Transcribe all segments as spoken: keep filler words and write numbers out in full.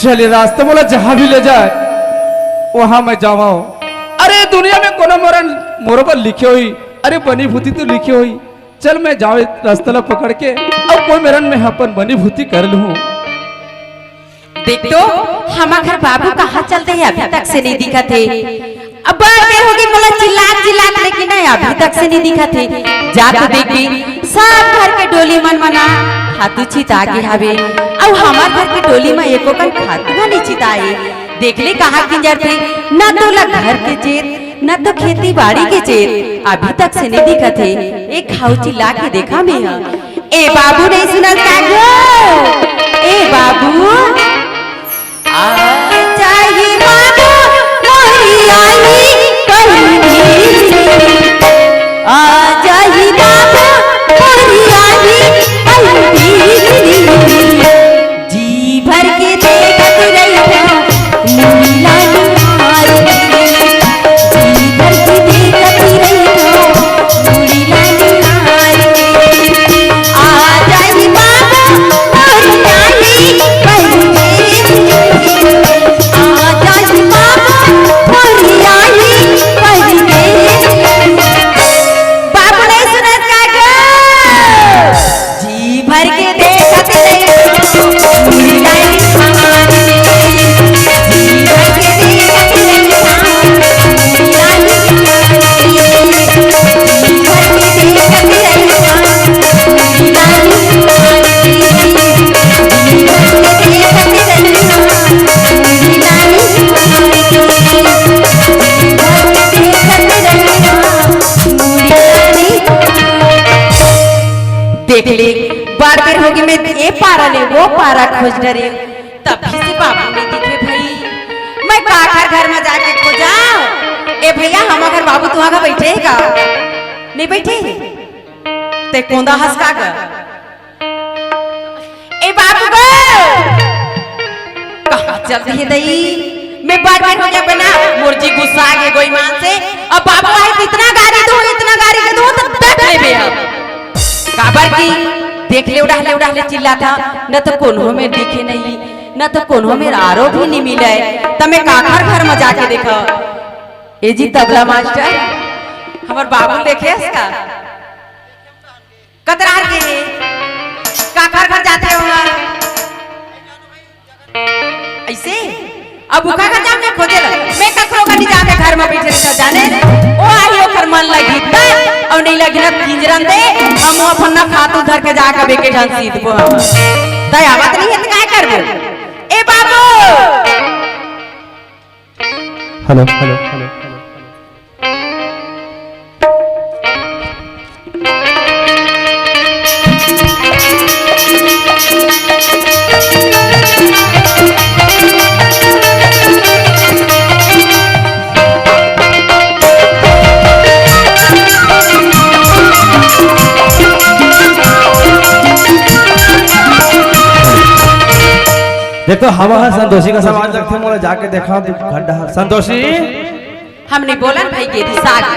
चल, ये रास्ता मोला जहाँ भी ले जाए, वहाँ मैं जावंव। अरे, दुनिया में कोनो मोरन मोर बर लिखे होही, अरे, बनी भूती तो लिखे होही। चल, मैं जावंव, ये रास्ता ला पकड़ के, अउ कोई मेरन मैं अपन बनी भूती कर लूँ। देख तो, हमर घर बाबू कहाँ चल दे हे, अभी तक से नहीं दिखत हे। अब बड़ देर होगे मोला चिल्लात चिल्लात, लेकिन नहीं, अभी तक से नहीं दिखत हे। जा तो देख के, सब घर के डोली मन म ना खातू छिता गे हवे, अउ हमर घर के डोली म एको कन खातू ह नहीं छिताए। देख ले कहाँ किंजरथे, न तो ओला घर के चेत, न तो खेती बाड़ी के चेत, अभी तक से नहीं दिखत हे। एक घाव चिल्ला के देखा मैं ह। ए बाबू, नहीं सुनत का गो? ए बाबू, आ जाही बाबू, मोरी आही पहिली। आ जाही बाबू, मोरी आही पहिली। जी भर के देखत रहिबो, मुड़ी ला निहार के। जी भर के देखत रहिबो, मुड़ी ला निहार के। आ जाही बाबू, मोरी आही पहिली। आ जाही बाबू, मोरी आही पहिली। बाबू नहीं सुनत का गो? जी भर के देखत रहिबो, मुड़ी ला निहार के। जी भर के देखत रहिबो, मुड़ी ला निहार के। जी भर के देखत रहिबो, मुड़ी ला निहार के। जी भर के देखत रहिबो, मुड़ी ला निहार के। जी भर के देखत रहिबो, मुड़ी ला निहार के। देख ले, बड़ देर होगे, मैं ए पारा ले ओ पारा खोज डरेंव, तब भी से बाबू नहीं दिखे भई। मैं काखर घर म जाके खोजंव? ए भइया, हमर घर बाबू तुँहर घर बइठे हे का? नहीं बइठे हे? तैं कोंदा हस का गा? ए बाबू गो! कहाँ चल दिहे दई? मैं बड़ बेर हो गे बना, मोर जी गुस्सा गे गोई मान से। अब बाबू आही त इतना गारी दूँ, इतना गारी के दूँ, त डट लेबे अब। काबर कि देख ले, उड़ा ले, उड़ा ले चिल्लात हस, न तो कोनो मेर दिखे नहीं, न तो कोनो मेर आरो भी नहीं मिले, त मैं काखर घर म जाके देखंव। ए जी तबला मास्टर, हमर बाबू देखे हस का? कतरार गे हे, काखर घर जाथे ओहा? अइसे? अब ओखर घर जाम मैं खोजे ला। मैं कखरो घर नहीं जामे, घर म बइठे रहिथंव जाने। ओ आही ओखर मन लगही त, अउ नहीं लगही न किंजरन दे, हम अपन न खातू धर के जाके बेके झन सीतबो हम। तैं आवत नहीं हे त काय करबो? ए बाबू! Hello, hello, hello. देख तो, हमर संतोषी कस आवाज लगथे, मोला जाके देखा, तू खड्डा हर। संतोषी? हम नहीं बोलन भई के रिसा गे।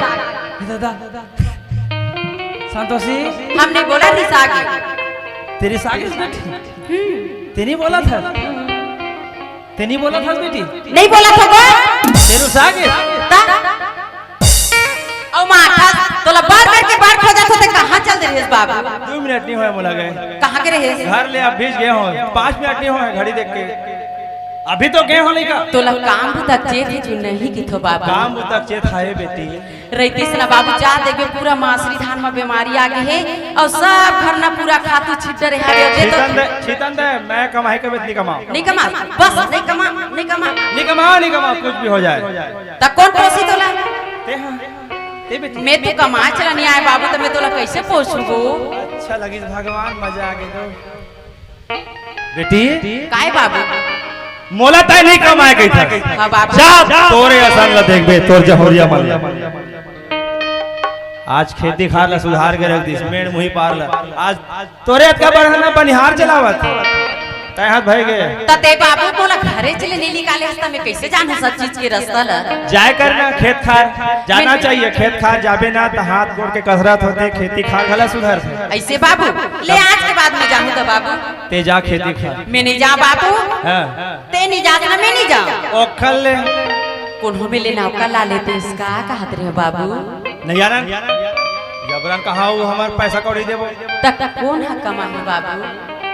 ए दादा, संतोषी? हम नहीं बोलन, रिसा गे। तैं रिसा गेस बेटी? हम्म। तैं नहीं बोलत हस? तैं नहीं बोलत हस बेटी? नहीं बोलत हँव गा। तैं रिसा गेस? त? अउ माथा, तोला बड़ करके बड़ खोजत हों, तैं कहाँ चल दे रहेस बाबू? दू मिनट नहीं होय मोला गे। कहाँ गे रहेस? घर ले अभी गे हों, पाँच मिनट नहीं होय घड़ी देख के। अभी तो गे हों लइका। तोला काम बुता चेत हे कि नहीं किथों बाबू? काम बुता चेत हे बेटी। रहितिस न बाबू, जा देखबे पूरा मासरी धान म बेमारी आ गे हे, अउ सब घर न पूरा खातू छिट डरे हवे। दे तो छितन दे, छितन दे, मैं कमाई के बेच नहीं कमाओ। नहीं कमा, बस नहीं कमा, नहीं कमा। नहीं कमाओ, नहीं कमाओ, कुछ भी हो जाए। त कोन पोसी तोला? तैं हा, तैं बेटी। मैं तो कमा चला नहीं आय बाबू, त मैं तोला कैसे पोसूं? अच्छा लगिस भगवान, मजा आ गे तो। बेटी। काय बाबू? मोला तैं नहीं कमाए कहिथस। हाँ बाबू। जा, तोरे असन ला देखबे, तोर जहुरिया मन ला। आज खेती खार ला सुधार के रख दिस, मेड़ मुही पार ला। आज तोरे अतका बढ़हन बनिहार चलावत। तय हाथ भय गे। त ते बाबू तोला घरे चले नइ निकाले हस, त मैं कइसे जानहूं सब चीज के रस्ता ल? जाय कर ना खेत खार, जाना चाहिए खेत खार, जाबे ना त हाथ गोड़ के कसरत होथे, खेती खार घला सुधरथे। अइसे बाबू, ले आज के बाद मैं जाहूं त बाबू। ते जा खेती खार। मैं नइ जांव बाबू। हां। ते नइ जास ना मैं नइ जांव। ओखर ले। कोनो मेर ले नौकर ला लेते इसका कहत रहे बाबू। नइ जानन। जबरन कहां वो हमर पैसा कौड़ी देबो। त कोन ह कमाही बाबू?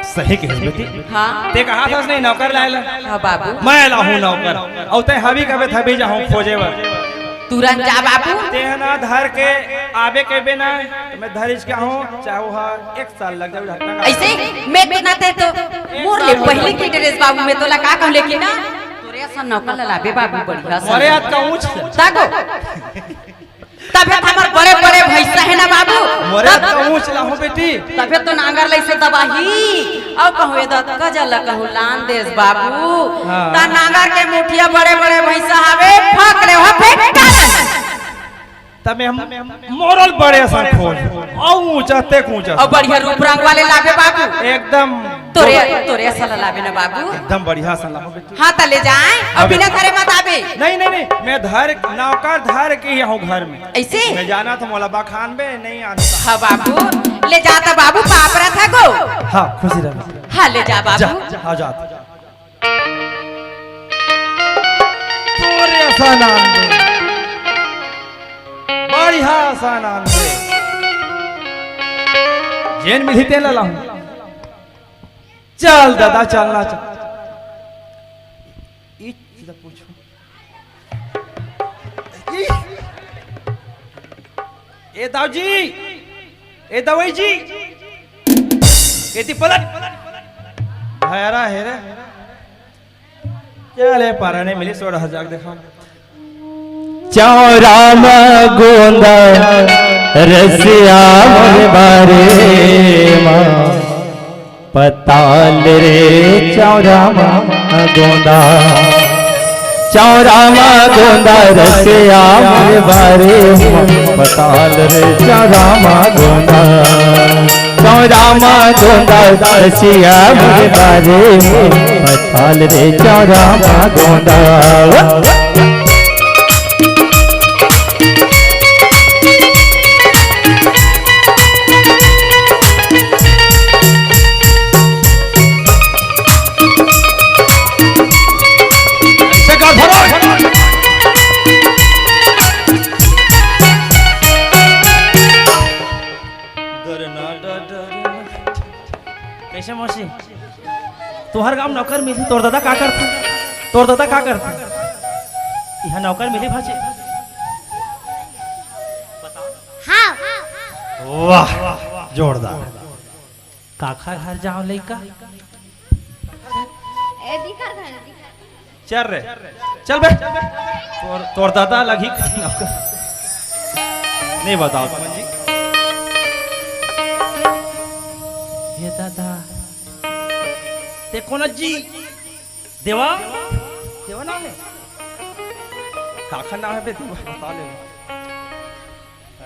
सही कहे बेटी। हां। ते कहाथस नहीं नौकर लाय ला। हां बाबू। मैं लाहूं नौकर। अउ ते हबी कबे थबी जाहूं खोजे बर। तुरंत जा बाबू। ते ह ना धर के आबे कबे ना, त मैं धरिच के आहूं, चाहे वो ह एक साल लग जावे ढक्कन का। अइसे मैं तो ना ते तो मोर ले पहिली के ड्रेस बाबू, मैं तोला का कहूं, लेकिन ना तोरे असन नौकर ला लाबे बाबू बढ़िया सा। मोरे हाथ का ऊंच। ताको। तभे त हमर बड़े-बड़े भैंसा हे ना बाबू। मोरे तब त ऊंच लाहूं बेटी। तभे तो नांगर लइसे दबाही। अउ कहूं ए दतका जला कहूं लान देस बाबू। हां। त नांगर के मुठिया बड़े-बड़े भैंसा हवे, फक ले हो फेंक। तब हम मोरल बड़े असन खोज। अउ ऊंचा ते ऊंचा। अउ बढ़िया रूप रंग वाले लाबे बाबू। एकदम तोरे, तोरे असन लाबे ना बाबू। एकदम बढ़िया असन लाहूं। हां, त ले जाय, अउ अबे। बिना धरे मत आबे। नहीं, नहीं, नहीं, मैं धर, नौकर धर के ही आहूं घर में। अइसे? मैं जाना त मोला बखानबे, नहीं आना। हां बाबू, ले जा त बाबू, पाप रथा गो। हां, खुशी रह। हां, ले जा बाबू। जा, हां, जा। तोरे असन आन दे। बढ़िया असन आन दे। जेन मिलही तेन ला लाहूं। चल दादा, चल ना, चल। ई चीज पूछो। ई, ए दाऊ जी, ए दवई जी, एती पलट। भैरा हे रे। चले पारा नहीं मिली, सोलह हजार देखा। चौरा म गोंदा रसिया मोर बारे मा पताल रे चौरा म गोंदा। चौरा म गोंदा रसिया मोर बारे मा पताल रे चौरा म गोंदा। चौरा म गोंदा रसिया मोर बारे मा पताल रे चौरा म गोंदा। कैसे मौसी? तुंहर गांव नौकर मिलही, तोर दादा का करथे? तोर दादा का करथे? इहां नौकर मिलही भांचे? हां। वाह, जोरदार। काखर घर जांव लइका? ए, दिखा घर, दिखा। चल रे, चल बे। तोर, तोर दादा लगही कहीं नौकर। नहीं बताओ तुमन जी। हे दादा, ते कोन जी? देवा? देवा नाम हे? काखर नाम हे बे? देवा, बता ले।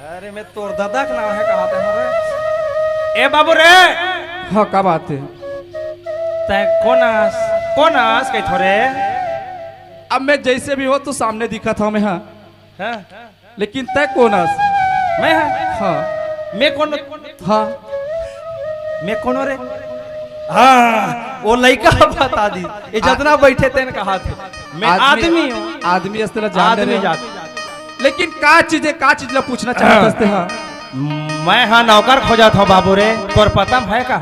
अरे, मैं तोर दादा के नाम हे, कहाथे रे? ए बाबू रे! हां, का बात हे? तैं कोन अस, कोन अस कहिथों रे? अब मैं जइसे भी हों, तू सामने दिखत हवस मैं, हां। हां? लेकिन तैं कोन अस? मैं हां? हां। मैं कोन? हां। मैं कोन हों रे? हां, वो लइका बता दिस। ये जतना बइठे तेन कहाथे। मैं आदमी, आदमी हों। आदमी अस तेला जान आदमी जात। लेकिन का चीज हे, का चीज ला पूछना चाहत हस तैं? हां। मैं हां नौकर खोजत हवं बाबू रे, तोर पता म हे का?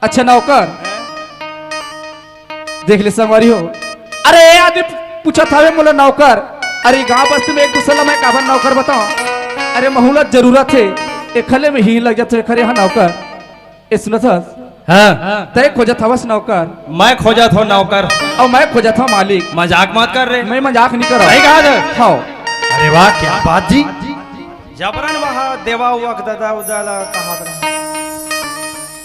अच्छा नौकर, देख ले संगवारी हो, अरे ए आदमी पूछत हवे मोला नौकर, अरे गांव बस्ती में एक दूसर ला मैं काबर नौकर बतावं? अरे महूं ला जरूरत हे, एखर ले में ही लग जाथे, एखर हां नौकर। ए सुनत हस? हां। तैं खोजत हवस नौकर? मैं खोजत हवं नौकर। अउ मैं खोजत हवं मालिक। मजाक मत कर रे। मैं मजाक नइ करंव। सही कहाथे? हां। अरे वाह, क्या बात जी। जबरन वहां देवा उवा के दादा उदा ला कहात रहा।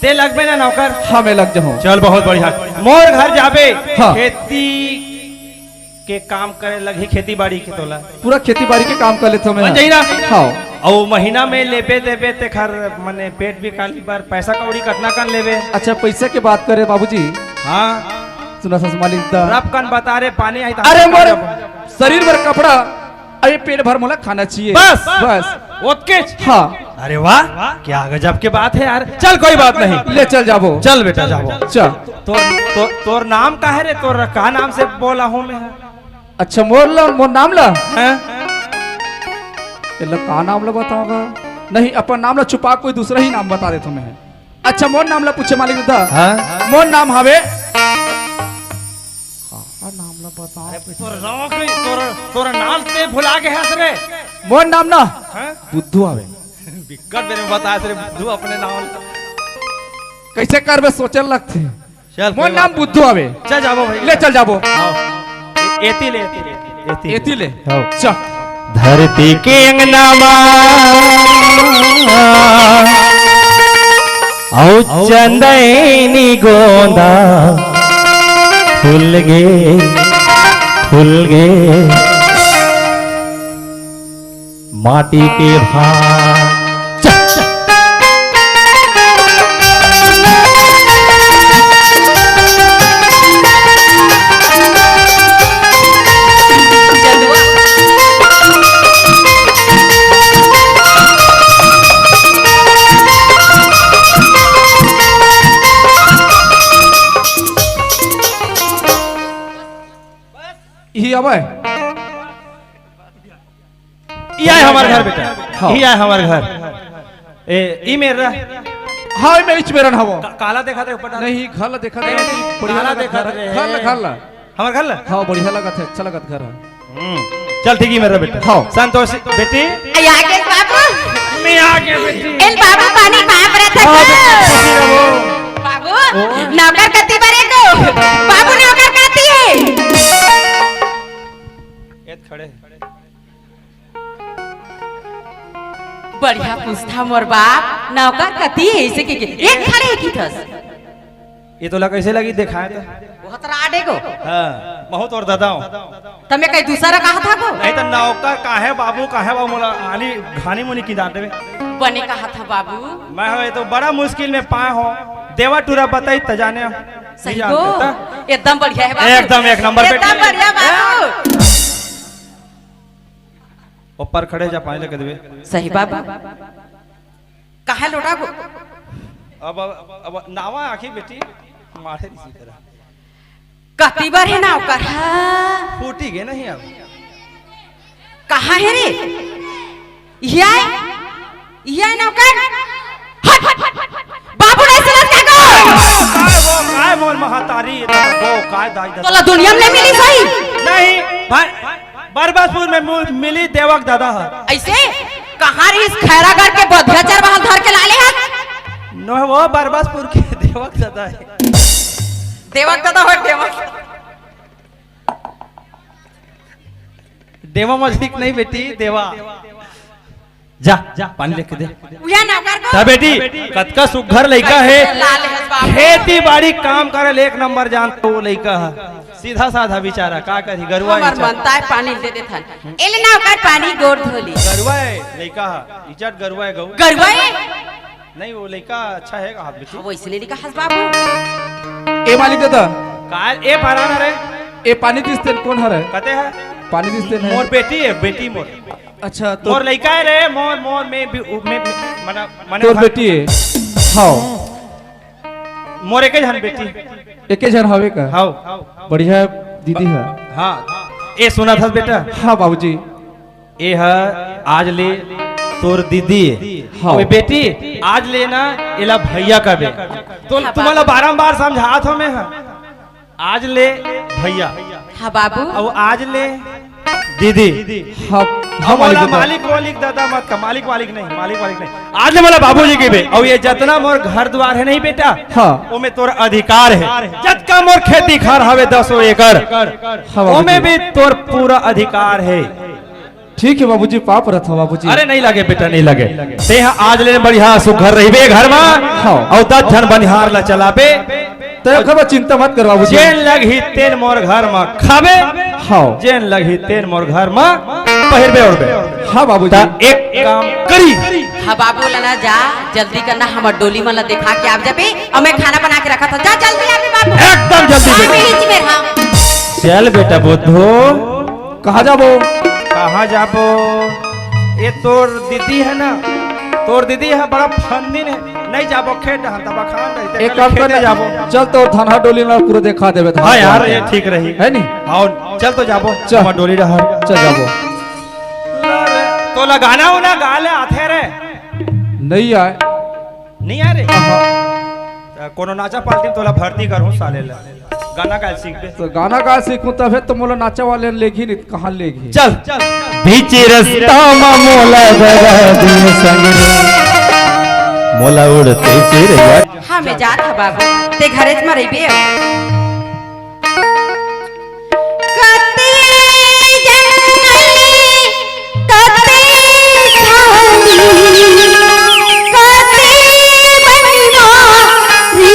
तैं लगबे ना नौकर? हां, मैं लग जाहूं। चल, बहुत बढ़िया। मोर घर जाबे, हां। खेती के काम करे लगही, खेती बाड़ी के तोला। पूरा खेती बाड़ी के काम कर लेथंव मैं। बन जाही ना? हां। अउ महीना में लेबे देबे तेखर, मने पेट भी पाले बर पैसा कौड़ी कतना कन लेबे? अच्छा, पैसा के बात करे बाबूजी, हाँ। सुनत हस मालिक दा। रब कन बता रे, पानी आई त अरे हम मोर खा लेबो। शरीर भर कपड़ा, अभी पेट भर मोला खाना चाहिए। बस। बस। ओतकेच। हाँ। अरे वाह, क्या गजब के बात है यार। चल, कोई बात नहीं। ले चल जाबो। चल बेटा, जाबो। चल। तोर, तोर, तोर नाम का है रे? तोर का नाम से बोला हूँ मैं? अच्छा, मोर ला, मोर नाम ला? हैं? एला का नाम ला बताओगा? नहीं, अपन नाम ला छुपा, कोई दूसरा ही नाम बता देथों मैं। अच्छा, मोर नाम ला पूछे मालिक दादा। हाँ? मोर नाम हवे। का नाम ला बताओ? अरे, तोर नाम के, तोर, तोर नाम ते भुला गे हस रे। मोर नाम ना हाँ? बुद्धू हवे। बिक्कट बेर में बताए रे बुद्धू अपने नाम ला। कैसे करबे, सोचे लगथे। चल, मोर कोई नाम बात नहीं। बुद्धू हवे। चल जाबो भाई। ले चल जाबो। आओ। ए-, एती ले, एती ले, एती ले। एती ले। आओ। चल। धरती के अंगना मा, अउ चंदैनी गोंदा, फूल गे, फूल गे। माटी के भाव। इही अबे। ई आय हमर घर बेटा, हाँ। ई आय हमर घर। ए, ई मेर रह। हाँ, ई मेर इच मेरन हवो। का-, काला देखत हे ऊपर डाल। नहीं, घर ला देखत हे, नहीं, बढ़िया काला लगत देखत घर, रहे। घर ला, घर ला। हमर घर ला? हाँ, बढ़िया लगत हे, अच्छा लगत घर हे। हम्म, चल ठीक हे मेर रह बेटा। हाँ। संतोष बेटी। आई आ गे बाबू। मैं आ गे बेटी। एल बाबू पानी पाप रहता हाँ, था। बेटी, खुशी रहो। बाबू, ओ। नौकर कति बरे को? बाबू नौकर कति हे? एत खड़े। बढ़िया पूछता मोर बाप, नौकर कति हे, अइसे के, के एक खड़े हे किथस। ये तोला कइसे लगी देखाए तो? बहुत राडे गो। हाँ, महूँ तोर दादा हूँ। त मैं कहीं दूसरा कहा था गो? नहीं तो नौकर काहे बाबू, काहे बाबू मोला आनी घानी मुनी की डांट देवे। बने कहा था बाबू। मैं हो ये तो बड़ा मुश्किल में पाए हो। देवा टूरा बताई त जाने। सही नहीं गो। जानते त? एकदम बढ़िया हे बाबू। एकदम एक नंबर एकदम बेटी। बढ़िया बाबू। ऊपर खड़े जा, पानी लेके देवे। सही बाबू। काहे लोटा को? अब, अब, अब नावा आखी बेटी, मारे नहीं तरह। कति बार हे ना ओकर? हाँ। फूटी गे नहीं अब। कहाँ हे रे? ये आय? ये आय ना ओकर? हट, हट, हट, हट, हट। बाबू नहीं सुनत का को? काय वो, काय मोर महतारी, वो काय दाई दादा? तोला दुनिया में नहीं मिली सही? नहीं, भाई, बरबसपुर में मु-, मिली देवक दादा ह। अइसे? कहाँ रहिस खैरागढ़ के बधिया चरवाहा ल धर के लाले हस? नो, वो बरबसपुर के देवक दादा हे। देवक दादा हो, देवक। देवा मछली नहीं बेटी, देवा। जा, जा, पानी लेके दे। उहे नौकर को? त बेटी, कतका सुघर लइका हे। लाल हे बाबू। खेती बाड़ी काम करे ले एक नंबर जानत हे वो लइका ह। सीधा साधा बिचारा, का करही, गरुवा हमर इचट। मनता हे पानी दे देथन। एले नौकर पानी गोड़ धोली। गरुवा हे, लइका ह, इचट गरुवा हे गऊ। गरुवा हे? नहीं, वो लइका अच्छा हे, कहा बेटी। हाँ, वो इसलिए नहीं कहा बाबू। ए मालिक दादा। का, ए फरहान हरे? ए पानी दिस तेन कोन हरे? कते हे? पानी दिस तेन हे। मोर बेटी हे, बेटी मोर। अच्छा, तो मोर लइका हे रे, मोर, मोर, मैं भी, मैं, मैं, मना, मने तोर बेटी हे? हाँ। मोर एके झन बेटी। एके झन हवे का? हाँ। बढ़िया दीदी हे। हाँ। ए सुनत हस बेटा? हाँ बाबूजी। ए ह आज ले तोर दीदी हे। हाँ। ओए बेटी, आज ले ना एला भैया कबे। तो हाँ, तुम्हारा बाबू। बारंबार समझात हो मैं ह। आज ले भैया। हाँ बाबू। अब आज ले दीदी। हाँ, हाँ, अब मोला मालिक बता। मालिक वालिक दादा मत का, मालिक वालिक नहीं, मालिक वालिक नहीं। आज ले मोला बाबूजी कहिबे। अब ये जतना मोर घर द्वार हे नहीं बेटा, हाँ। ओमे तोर अधिकार हे। जतका मोर खेती खार हवे दसों एकड़, हाँ, बाबूजी। ओमे भी तोर पूरा अधिकार हे। ठीक हे बाबूजी, पाँव परत हँव बाबूजी। अरे नहीं लगे बेटा, नहीं लगे। तें ह आज ले बढ़िया सुघर रहिबे घर म। हाँ। अउ दस झन बनिहार ला चलाबे। तें ओखर बर चिंता मत कर बाबूजी। जेन लगही तेन मोर घर म खाबे। हाँ। जेन लगही तेन मोर घर म पहिरबे ओढ़बे। हाँ बाबूजी। त एक काम करी। अब बाबू ला ना जा, जल्दी करना, हमर डोली मन ला देखा के आप जाबे, अउ मैं खाना बना के रखत हँव। जा जल्दी आबे बाबू। एकदम जल्दी हाँ, बेटा। मैं ही मेर हाँ। चल बेटा बुद्धू। कहाँ जाबो? कहाँ जाबो? ये तोर दीदी हे ना, तोर दीदी हे बड़ा फंदिन हे, नहीं जाबो खेत डहर, तब खान रही एक काम करना, जाबो। चल तोर धनहा डोली ला पूरा देखा देबे, हाँ यार, ये ठीक रही। हे नी? हाँ, चल तो जाबो, चल। हमर डोली डहर। चल जाबो। तोला गाना उना गा ले आथे रे? नहीं आय। नहीं आय रे? हाँ। त कोनो नाचा पार्टी में तोला भर्ती करहूँ साले ला। गाना गाए सीखबे। तो गाना गाए सीखहूँ तभे तो मोला नाचा वाले लेगही नहीं, कहाँ लेगही? चल। बीच रस्ता मा मोला धरा दे संग रे, मोला उड़ते चिरैया। हाँ, मैं जात हँव बाबू, ते घरेच मा रहिबे। कते जंगल, कते झाड़ी, कते बनवारी,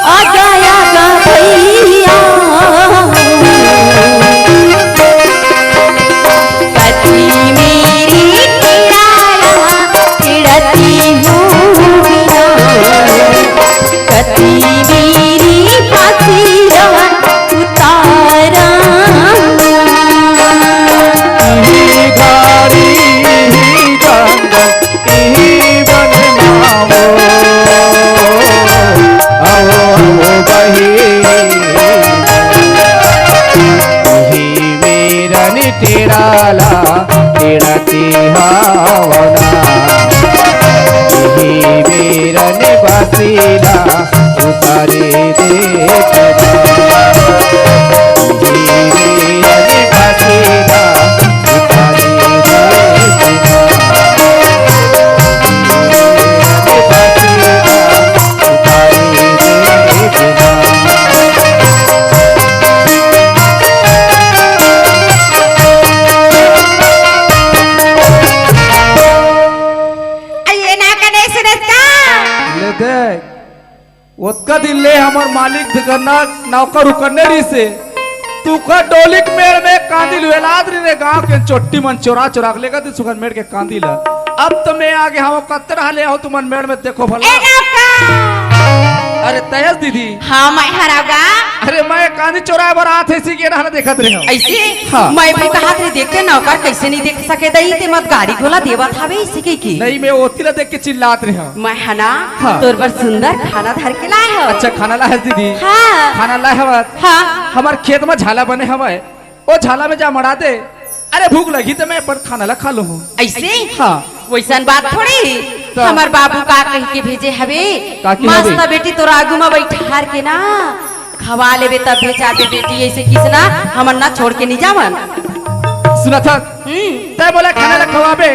आगा, आगा भैया। कति मेरी पीड़ा, पीड़ती हूँ बिना। कति मेरी फांसी उतारा। इही घारी, इही जंगल, इही बन मा वो। आओ, आओ बहिनी। इही मेरन टेड़ा ला, टेड़ाती हवना। इही मेरन बासी ला, उतारी देत ना। इही मेरन बासी ला, उतारी देत ना। इही मेरन बासी ला, उतारी देत ना। अइए ना गणेश रस्ता। ले देख, ओतका दिन ले हमर मालिक जगन्नाथ नौकर उकरने रहिसे। तू का डोली के मेड़ में कांदी ल वेलात रहिन रे, गांव के चोट्टी मन चोरा चोरा के लेगत रहिस सुखन मेड़ के कांदी ला। अब तो मैं आगे हवँ, कतरा ले आव तुमन मेड़ में देखो भला। ए नौकर। अरे तयस दीदी। हाँ, मैं हरव गा। अरे मैं कांदी चोराय बर आत हे, इसी के रहना देखत रहे हो। अइसे? हाँ। मैं भी कहत रहे, देखते नौकर कइसे नहीं देख सके दई, ते मत गारी घोला देवत हवे इसी के की। नहीं, मैं ओती ला देख के चिल्लात रहे हँव। मैं हे ना, हाँ। तोर बर सुंदर खाना धर के लाय हँव। अच्छा, खाना लाय हस दीदी? हाँ। खाना लाय हवस? हाँ। हमर खेत में झाला बने हवय, ओ झाला में जा मड़ा दे। अरे भूख लगही त मैं अपन खाना ला खा लूहूँ। अइसे? हाँ। वइसन बात थोड़ी। त हमर बाबू का कहि के भेजे हवे? का कहि हवे? मस्त बेटी तोर आगू में बइठार के ना खवा लेबे तब भेजा दे बेटी, अइसे किस ना हमन ना छोड़ के नहीं जावन। सुनत हस? हम्म। तैं मोला खाना ला खवाबे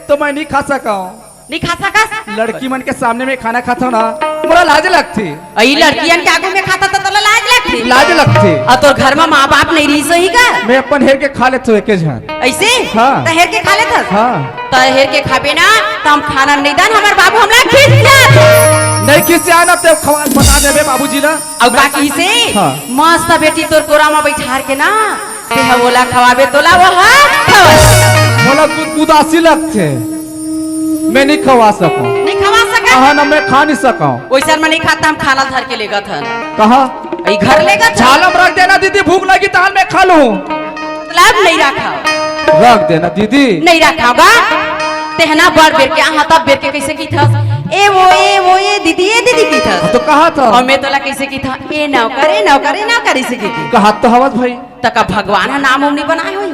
त मैं नहीं खा सकँव। नहीं खा सकस? लड़की मन के सामने में खाना खाथँव ना, मोला लाज लगथे। अई लड़कियन के आगू में खाता त तोला लाज लगथे? लाज लगथे। अउ तोर घर में माँ बाप नहीं रहिस होही का? मैं अपन हेर के खा लेथँव एके झन। अइसे? हाँ। त हेर के खा लेथस? हाँ। त हेर के खाबे ना, त हम खाना नहीं दन, हमर बाबू हमला खिसियाथे। नहीं खिसियाय ना, तैं खवा, बता देबे बाबूजी ला। अउ का कहिसे? हाँ। मस्त बेटी तोर कोरा में बइठार के ना, तेहा ओला खवाबे, तोला ओहा खवाही। मोला कुछ उदासी लगथे, मैं नहीं खवा सकँव। नहीं खवा सकत? हाँ ना, मैं खा नहीं सकँव। वइसन मैं नहीं खाता, हम खाना धर के लेगत हन। कहाँ? ई घर लेगत हन। झाला में रख देना दीदी, भूख लगही तहान मैं खा लूँ। मतलब नहीं रखा। रख देना दीदी। नहीं रखा होगा। तेहना बड़ बेर के, हाँ, तब बेर के कइसे किथस? ए वो, ए वो, ए दीदी, ए दीदी किथस। हाँ, तो कहा था। अउ मैं तोला कइसे किथँव? ए नौकर, ए नौकर, ए नौकर, अइसे किथँव। कहा तो हवस भाई। त का भगवान ह नाम उम नहीं बनाय होही?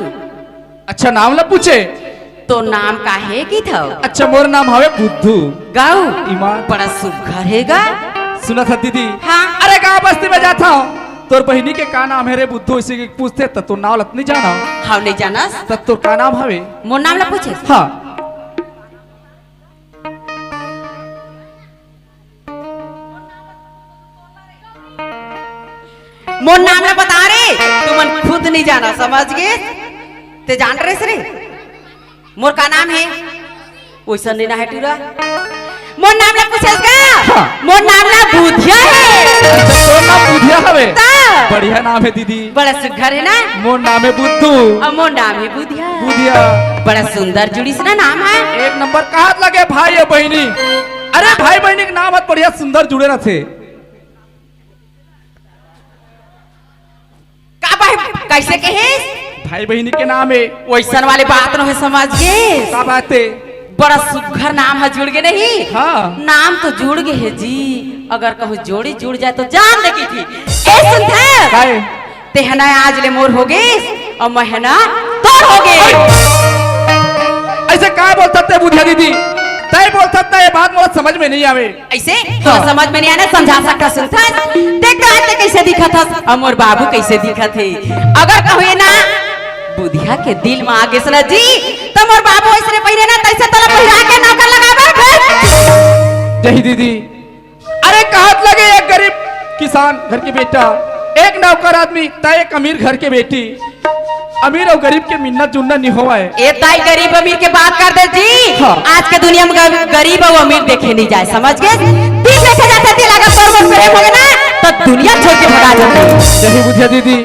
अच्छा, नाम ला पूछे? तोर नाम का हे किथँव? अच्छा, मोर नाम हवे बुद्धू। गऊ? ईमान। बड़ा सुघर हे गा। सुनत हस दीदी? हाँ। अरे गाँव बस्ती में जाथँव, तोर बहिनी के का नाम हे रे बुद्धू, अइसे के पूछथे त तोर नाम ला त नहीं जानँव। हाँ, नहीं जानस? त तोर का नाम हवे? मोर नाम ला पूछे? हाँ। मोर नाम ला बता रे, तुमन खुद नहीं जानव, समझ गे? तें जान रहे रे, मोर का नाम हे? वइसन नहीं ना हे टूरा। मोर नाम ला पूछेस का? हाँ। मोर नाम ला बुधिया हे। अच्छा, तोर नाम बुधिया हवे? त। बढ़िया नाम हे दीदी। बड़ा सुघर हे ना? मोर नाम हे बुद्धू। अउ मोर नाम हे बुधिया। बुधिया। बड़ा सुंदर जुड़िस ना नाम हे। एक नंबर। कहात लगे भाई अउ बहिनी। अरे भाई बहिनी के नाम ह बढ़िया सुंदर जुड़े रथे। का भाई, कइसे कहिस? भाई बहिनी के नाम हे। वइसन वाले बात नोहे समझ गेस। का बात हे? बड़ा सुघर नाम ह जुड़ गे नहीं? हाँ। नाम तो जुड़ गे हे जी, अगर कहूँ जोड़ी जुड़ जाय तो जान दे कहिथे। ए सुनथे? काय? तेह ना आज ले मोर हो गेस अउ मैं ह ना तोर हो गेस। अइसे का बोलथस ते बुधिया दीदी? तैं बोलथस ना, ये बात मोला समझ में नइ आवे। अइसे? हाँ। तोला समझ में नइ आय ना, समझा सकथस, सुनथस। देख तो आज ते कइसे दिखत हस, अउ मोर बाबू कइसे दिखत हे। अगर कहूँ ये ना बुधिया के दिल म आ गेस ना जी, त मोर बाबू अइसने पहिरे ना, तइसे तोला पहिरा के नौकर लगाबे। जय दीदी। अरे कहात लगे एक गरीब किसान घर के बेटा, एक नौकर आदमी, त एक अमीर घर के बेटी। अमीर अउ गरीब के मिलना जुलना नइ होवय। ए ताई, गरीब अमीर के बात कर दे जी। हाँ। आज के दुनिया म ग-, गरीब अउ अमीर देखे नइ जाय, समझ गेस? दिल देखे जाथे, दिल अगर तोर मोर प्रेम होगे ना, त दुनिया छोड़ के भगा जाथे। जय बुधिया दीदी।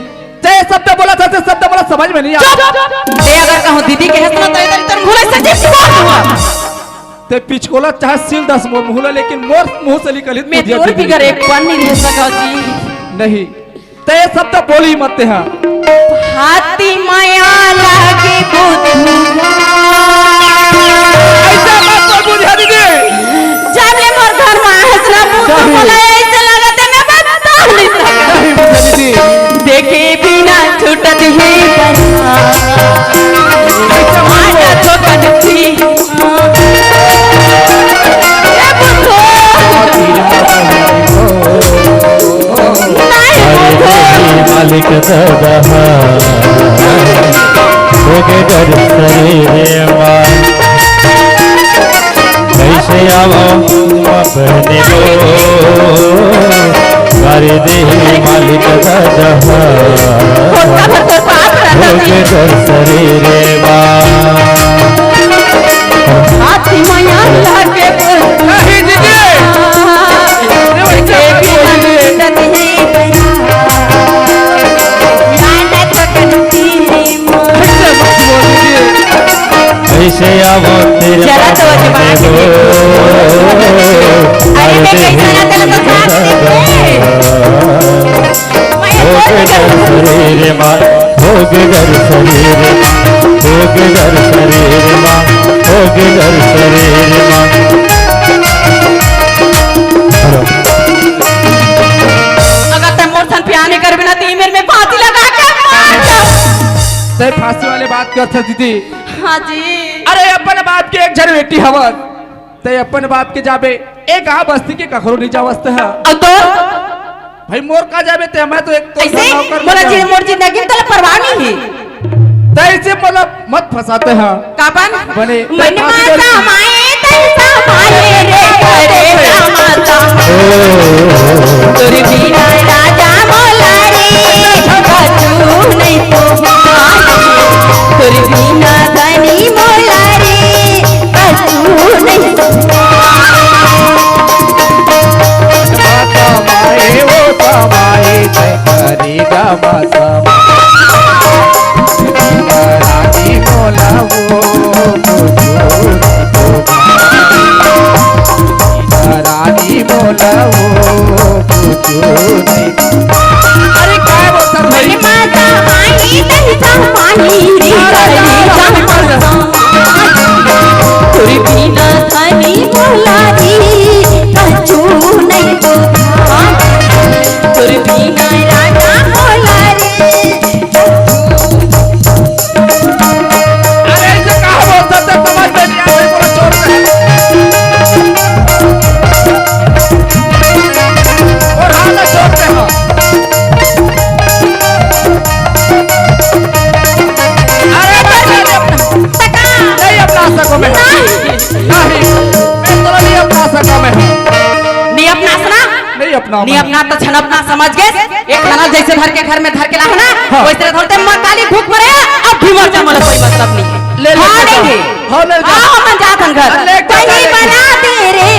जय शब्द बोलथस, शब्द मोला समझ में नइ आय। चुप! ए अगर कहूँ दीदी कहेस ना, त ए ताई तोर मुँह ले सच्ची मार दूँगा। ते पिचकोला चाहे सील दस मोर मुँह ला, लेकिन मोर मुँह से निकलिस मैं बुधिया तोर दीदी। बिगर एक पल नइ रह सकँव जी। नहीं, ते ये शब्द बोलही मत तेहा। हाथी मया लागे बुद्धू। अइसे मत बोल बुधिया दीदी। जब ले मोर घर म आए हस ना बुद्धू, नहीं। मोला अइसे लगथे मैं बता नइ सकँव। नहीं बुधिया दीदी। देखे बिना छूटत हे बरवा। अइसे मत बोल। आटा तो बनती। ए बुद्धू। नहीं बुद्धू। मालिक दादा होगे डर सरीर मा। कइसे आवँव अपने को, कर दे मालिक दादा। होगे डर सरीर मा। हाथी मया लागे बोल। नहीं दीदी। अइसे मत बोल दीदी। अइसे आवँव तेरे जरा तो जबान से। अरे मैं कइसे ना तेरा तो साथ दे। मैं होगे डर सरीर मा। होगे डर सरीर मा, होगे डर सरीर मा, होगे डर सरीर मा। हेलो। अगर तैं मोर संग प्यार नइ करबे ना, त ए मेर में फांसी लगा के मार दे। तैं फांसी वाले बात करथस दीदी। हाँ जी। अरे अपन बाप के एक झन बेटी हवस। तैं अपन बाप के जाबे, ए गांव बस्ती के ककरो नइ जावस तैं हा। अउ तो? भाई मोर का जाबे तैं, मैं तो एक तो अइसे नौकर मोला बचा। जी, मोर जिंदगी में तोला परवाह नइ हे। तैं अइसे मतलब मत फंसा तैं हा। काबर? बने, मन तैं मा फांसी दे। समाए तैं समाए रे करे समाता। तोर बिना राजा मोला रे, कछु नइ तो भाई। तोर बिना धनी मोला रे, कछु नइ तो माता माए ओ तमाए ते करी गा माता। रानी मोला वो कुछु नहीं तो। रानी मोला वो कुछु नहीं। अरे काय बोलथस भाई? माता माई तन समाई रे, करी गा माता। तोर बिना धनी मोला रे, कछु नइ तो भाई। तोर बिना राजा मोला रे। अरे, अइसे का बोलथस, समझ में नइ आत हे, पूरा जोर से। अउ हाँ, जोर से, हाँ। अरे, नहीं, नहीं, अपना, नहीं अपना सकँव मैं। नहीं। नहीं, मैं तोला नइ अपना सकँव मैं। नइ अपनास ना? नइ अपनाव नइ मैं। अपना त छन अपना समझ गेस। एक खाना जइसे धर के घर में धर के लाहूँ ना, हाँ। वइसे धरते मर काली भूख मरे, अब भी मर जा, मोला कोई मतलब नइ हे। ले, ले, हाँ, ले, नहीं ले। हे। हाँ, ले, ले। हाँ, हम जात हन घर। ले, ले, कहीं ले, ले। बना दे रे,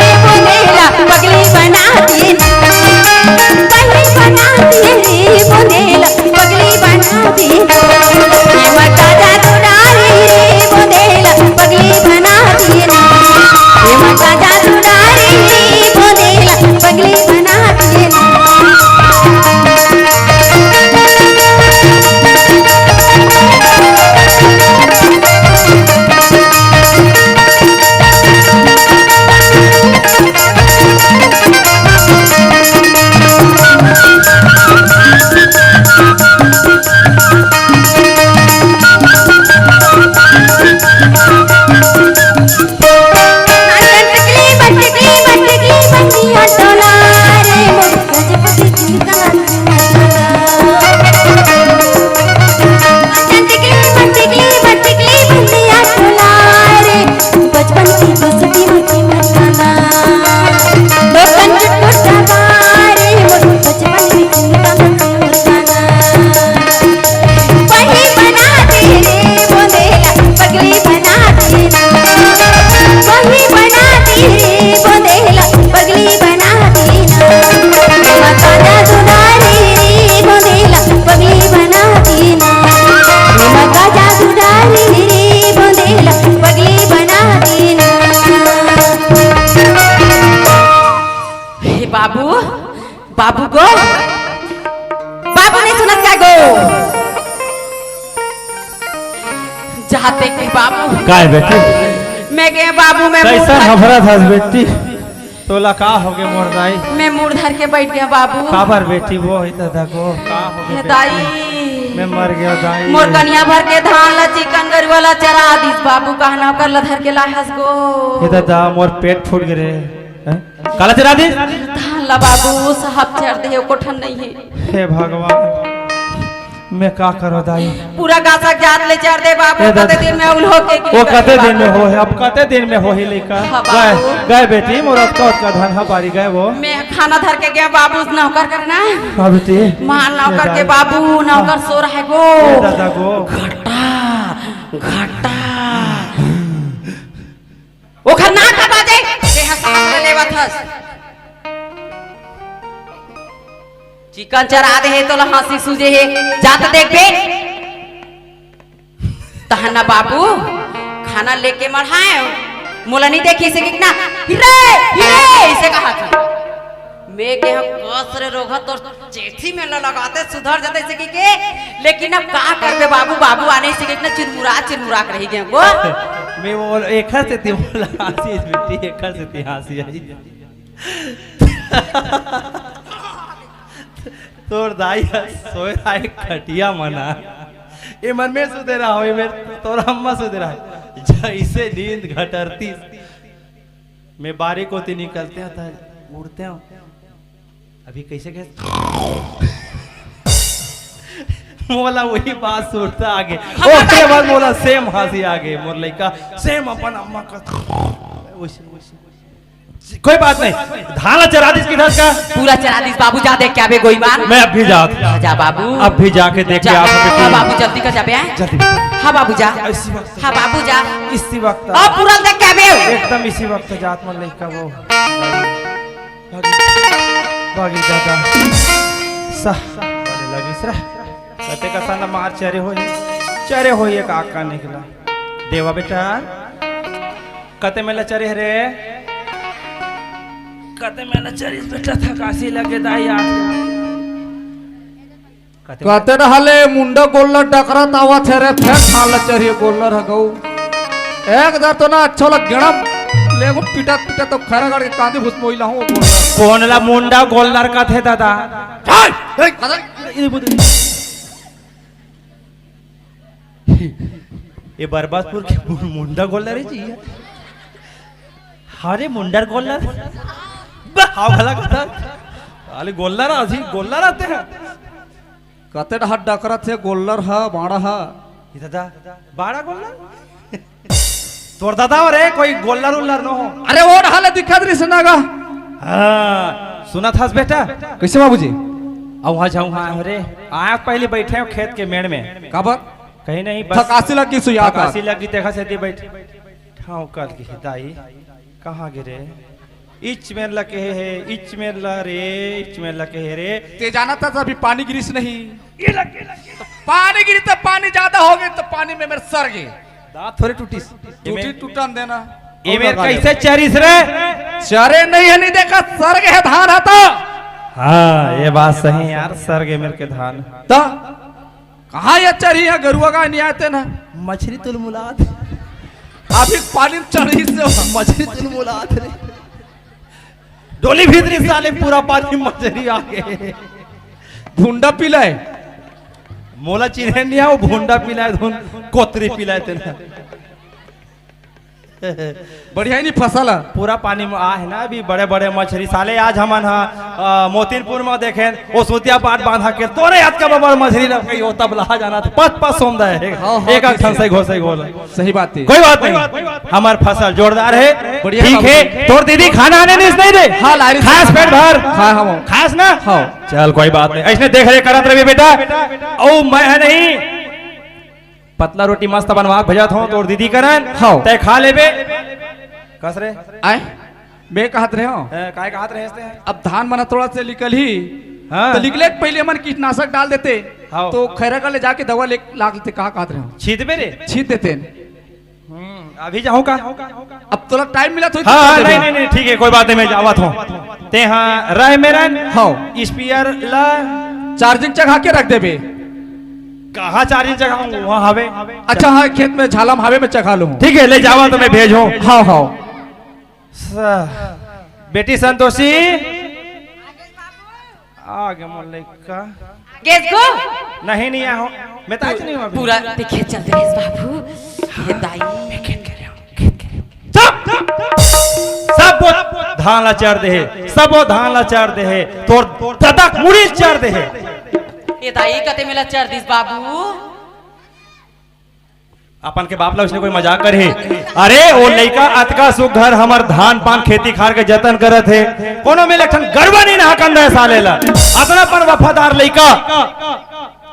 बाबू, बाबू गो, बाबू नहीं सुनत का गो? जाते के बाबू। काय बेटी? मैं गए बाबू, मैं मुंह कैसा धर घबरा था बेटी? तोला का होगे मोर दाई? मैं मुंह धर के बैठ गया बाबू। काबर बेटी वो ही दादा को? का होगे हे बेटी? दाई। मैं मर गया दाई। मोर कनिया भर के धान ला चिकन गरुआ ला चरा दिस बाबू, कहना कर ला धर के लाहस गो। हे दादा मोर पेट फूट गे रे। हैं? काला चरा दिस? धान ला बाबू, साहब चर दे, एको ठन नहीं है। हे भगवान, मैं का करो दाई? पूरा गासा जात ले चर दे बाबू, ए दादा। कते दिन में उल होके गिर ओ कते दिन में हो है? अब कते दिन में हो ही लइका? हाँ, गए, बाबू। गए बेटी, मोर अतका, अतका धन हा बारी गए वो। मैं खाना धर के गया बाबू, नौकर करना। हाँ बेटी। मान नौकर के दाई। बाबू, नौकर सो रहे गो। ए दादा गो। घटा, घटा। ओखर नाक कटा जाए, तेहा सांस ले लेवत हस। चिकन चरा दे हे, तोला हंसी सूझे हे, जा त देख बे। तहन ना बाबू, खाना लेके मढ़ाए, मोला नहीं देखी से कि ना, "हिरे, हिरे," इसे कहा था। मैं के हम कस रे रोगहा तोर चेथी में ल लगाते सुधर जाते से कि के, लेकिन अब का करबे बाबू, बाबू आने से कि ना चिरमुरा, चिरमुरा के रही गए वो। मैं वो एखर से ती मोला हंसी बेटी, एखर से ती हंसी आई। तोर दाई ह सोय रहा एक खटिया मना। ए मन में सुते रहा हो, ए मेर तोर अम्मा सुते रहा। जैसे नींद घटरती, मैं बारी कोती निकलते हैं, त उड़ते हैं। अभी कैसे, कैसे? मोला वही बात सुरता आगे। ओकरे बाद मोला सेम हंसी आगे। मोर लइका सेम अपन अम्मा का वैसे, वैसे। कोई बात नहीं, धान ला चरा दिस किधर का? पूरा चरा दिस बाबू, जा देख के आबे गोईमान। मैं अब भी जात। जा बाबू। अब भी जाके देख के जा। आ सकते हाँ हैं। बाबू, जल्दी कर जाबे, हैं? जल्दी। हाँ बाबू, जा। इसी वक्त। हाँ बाबू, जा। इसी वक्त। अब पूरा देख के आबे। एकदम इसी वक्त जात मन लइका वो। भागी, भागी दादा। सह, लगिस रह। कते का साला मार चरे होई। चरे होई एक आका निकला। देवा बेटा। कते मेला चरे हरे? कते मेला चरिस बेटा, थकासी लगे दाई यार। कते कते न हले मुंडा गोल्लर डकरत आवत हे रे, फेर ठान ल चरिए गोल्लर ह गऊ। एक दर तो ना अच्छा लग गेणम, लेगो पिटत पिटत तो खैरागढ़ के कांदी भुस मोइला हूँ गोल्लर। कोन ला मुंडा गोल्लर कथे दादा? चल, ए, कदर। ये बरबासपुर के मु-, मुंडा गोल्लर है जी। हरे मुंडर गोल्लर। बा, हाव भला कथा। अरे गोल्लर आजी, गोल्लर आते हैं। कते डहर डकरत हे गोल्लर ह, बाड़ा ह। ये दादा, बाड़ा गोल्लर? तोर दादा हो रे, कोई गोल्लर उल्लर न हो। अरे वो डहर ले दिखत रहिस ना गा। हाँ, सुनत हस बेटा? कैसे बाबूजी? अउ हाँ जाऊँ हाँ हो रे। आया पहले बैठे हो खेत के मेड़ में। काबर? कहीं नहीं, बस थकासी लग गई सुई आता। थकासी लग गई, देखा से दी बैठ। ठाव कर की दाई, कहाँ गिरे? इच मेर ला कहे हे, इच मेर ला रे, इच मेर ला कहे रे। ते जाना था अभी पानी गिरिस नहीं। ये लग, ये लग, ये लग। पानी गिरी तो पानी ज्यादा हो गई तो पानी में मेरे सर गए। दांत थोड़े टूटिस। टूटी टूटन देना। ये मेर कैसे चरिस रे? चरे नहीं है, नहीं देखा, सर गए धान आता। हाँ, ये बात सही है यार, सर गए मेर के धान। तो कहाँ ये चरी है, गरुआ गाय नहीं आते ना। मछली तुलमुलात। अभी पानी में चढ़ी से हो। मछली तुलमुलात रे। डोली भीतरी साले पूरा पानी मछली आ गए। भुंडा पिलाए। मोला चिन्हे नहीं आओ, भुंडा पिलाए, धुन कोतरी पिलाए तेना। बढ़िया ही नहीं फसल है। पूरा पानी में आ है ना अभी, बड़े-बड़े मछली। साले आज हमन ह, अ, मोतीनपुर में देखेन, वो सूतिया पाट बांधा के तोरे याद का बबर मछली लग गई, वो तब लहा जाना था। पत पत सोम दा है। हाँ, हाँ, एक आध ठीक है। ठन सही घोल, सही घोल। सही बात है। कोई बात नहीं, हमार फसल जोरदार है। बढ़िया ठीक बाबू। है, तोर दीदी खाना आने नहीं, नहीं दे। हाँ, ला रही खास है। पेट भर। हाँ, हाँ, हाँ। खास ना? हाँ। चल, कोई बात नहीं। ऐसने देख रेख करत रहिबे बेटा। ओ, मैं है नहीं। पतला रोटी मस्त बनवा के भेजत हूँ तोर दीदी करन। हाँ। तय खा लेबे। कस रे? आए? मैं कहत रहे हूँ। ए, काय कहत रहे हस्ते? अब धान मन थोड़ा से निकल ही, हाँ। तो निकले के पहले मन कीटनाशक डाल देते, हाँ। तो खैरा का ले जाके दवा ले लाग लेते, कहा कहत रहे हो? छींटबे रे? छींट देते। हम्म, अभी जाऊँ का? अब तोला टाइम मिला तो हाँ, हाँ, नहीं, नहीं, नहीं, ठीक है, कोई बात नहीं, मैं जावत हूँ। तेहा रह मेरन। हव। स्पीयर ला चार्जिंग चघा के रख देबे। कहाँ चार्जिंग चघाहूँ? वहाँ हवे। अच्छा, हाँ, खेत में झाला म हवे में चघा लूँ। ठीक है, ले जावा तो मैं भेजहूँ। हव, हव। स-, बेटी संतोषी, आ गे मोर लइका। गेस गो? नहीं, नहीं आहो। मैं तो आज नहीं हूँ अभी। पूरा देखे चल दे बाबू। हे दाई। मैं खेत के रहा हूँ, खेत के रहा हूँ। चुप! सब वो धान ला चर दे हे, सब वो धान ला चर दे हे, तोर ददा के मुड़ी चर दे हे। ए दाई, कते मेला चर दिस बाबू। अपन के बाप ला उसने कोई मजाक करे हे? अरे, वो लइका अतका सुघर हमर धान पान खेती खार के जतन करत हे, कोनो मेर एक ठन गरवा नहीं नहाकन दे साले ला। अतना पर वफादार लइका।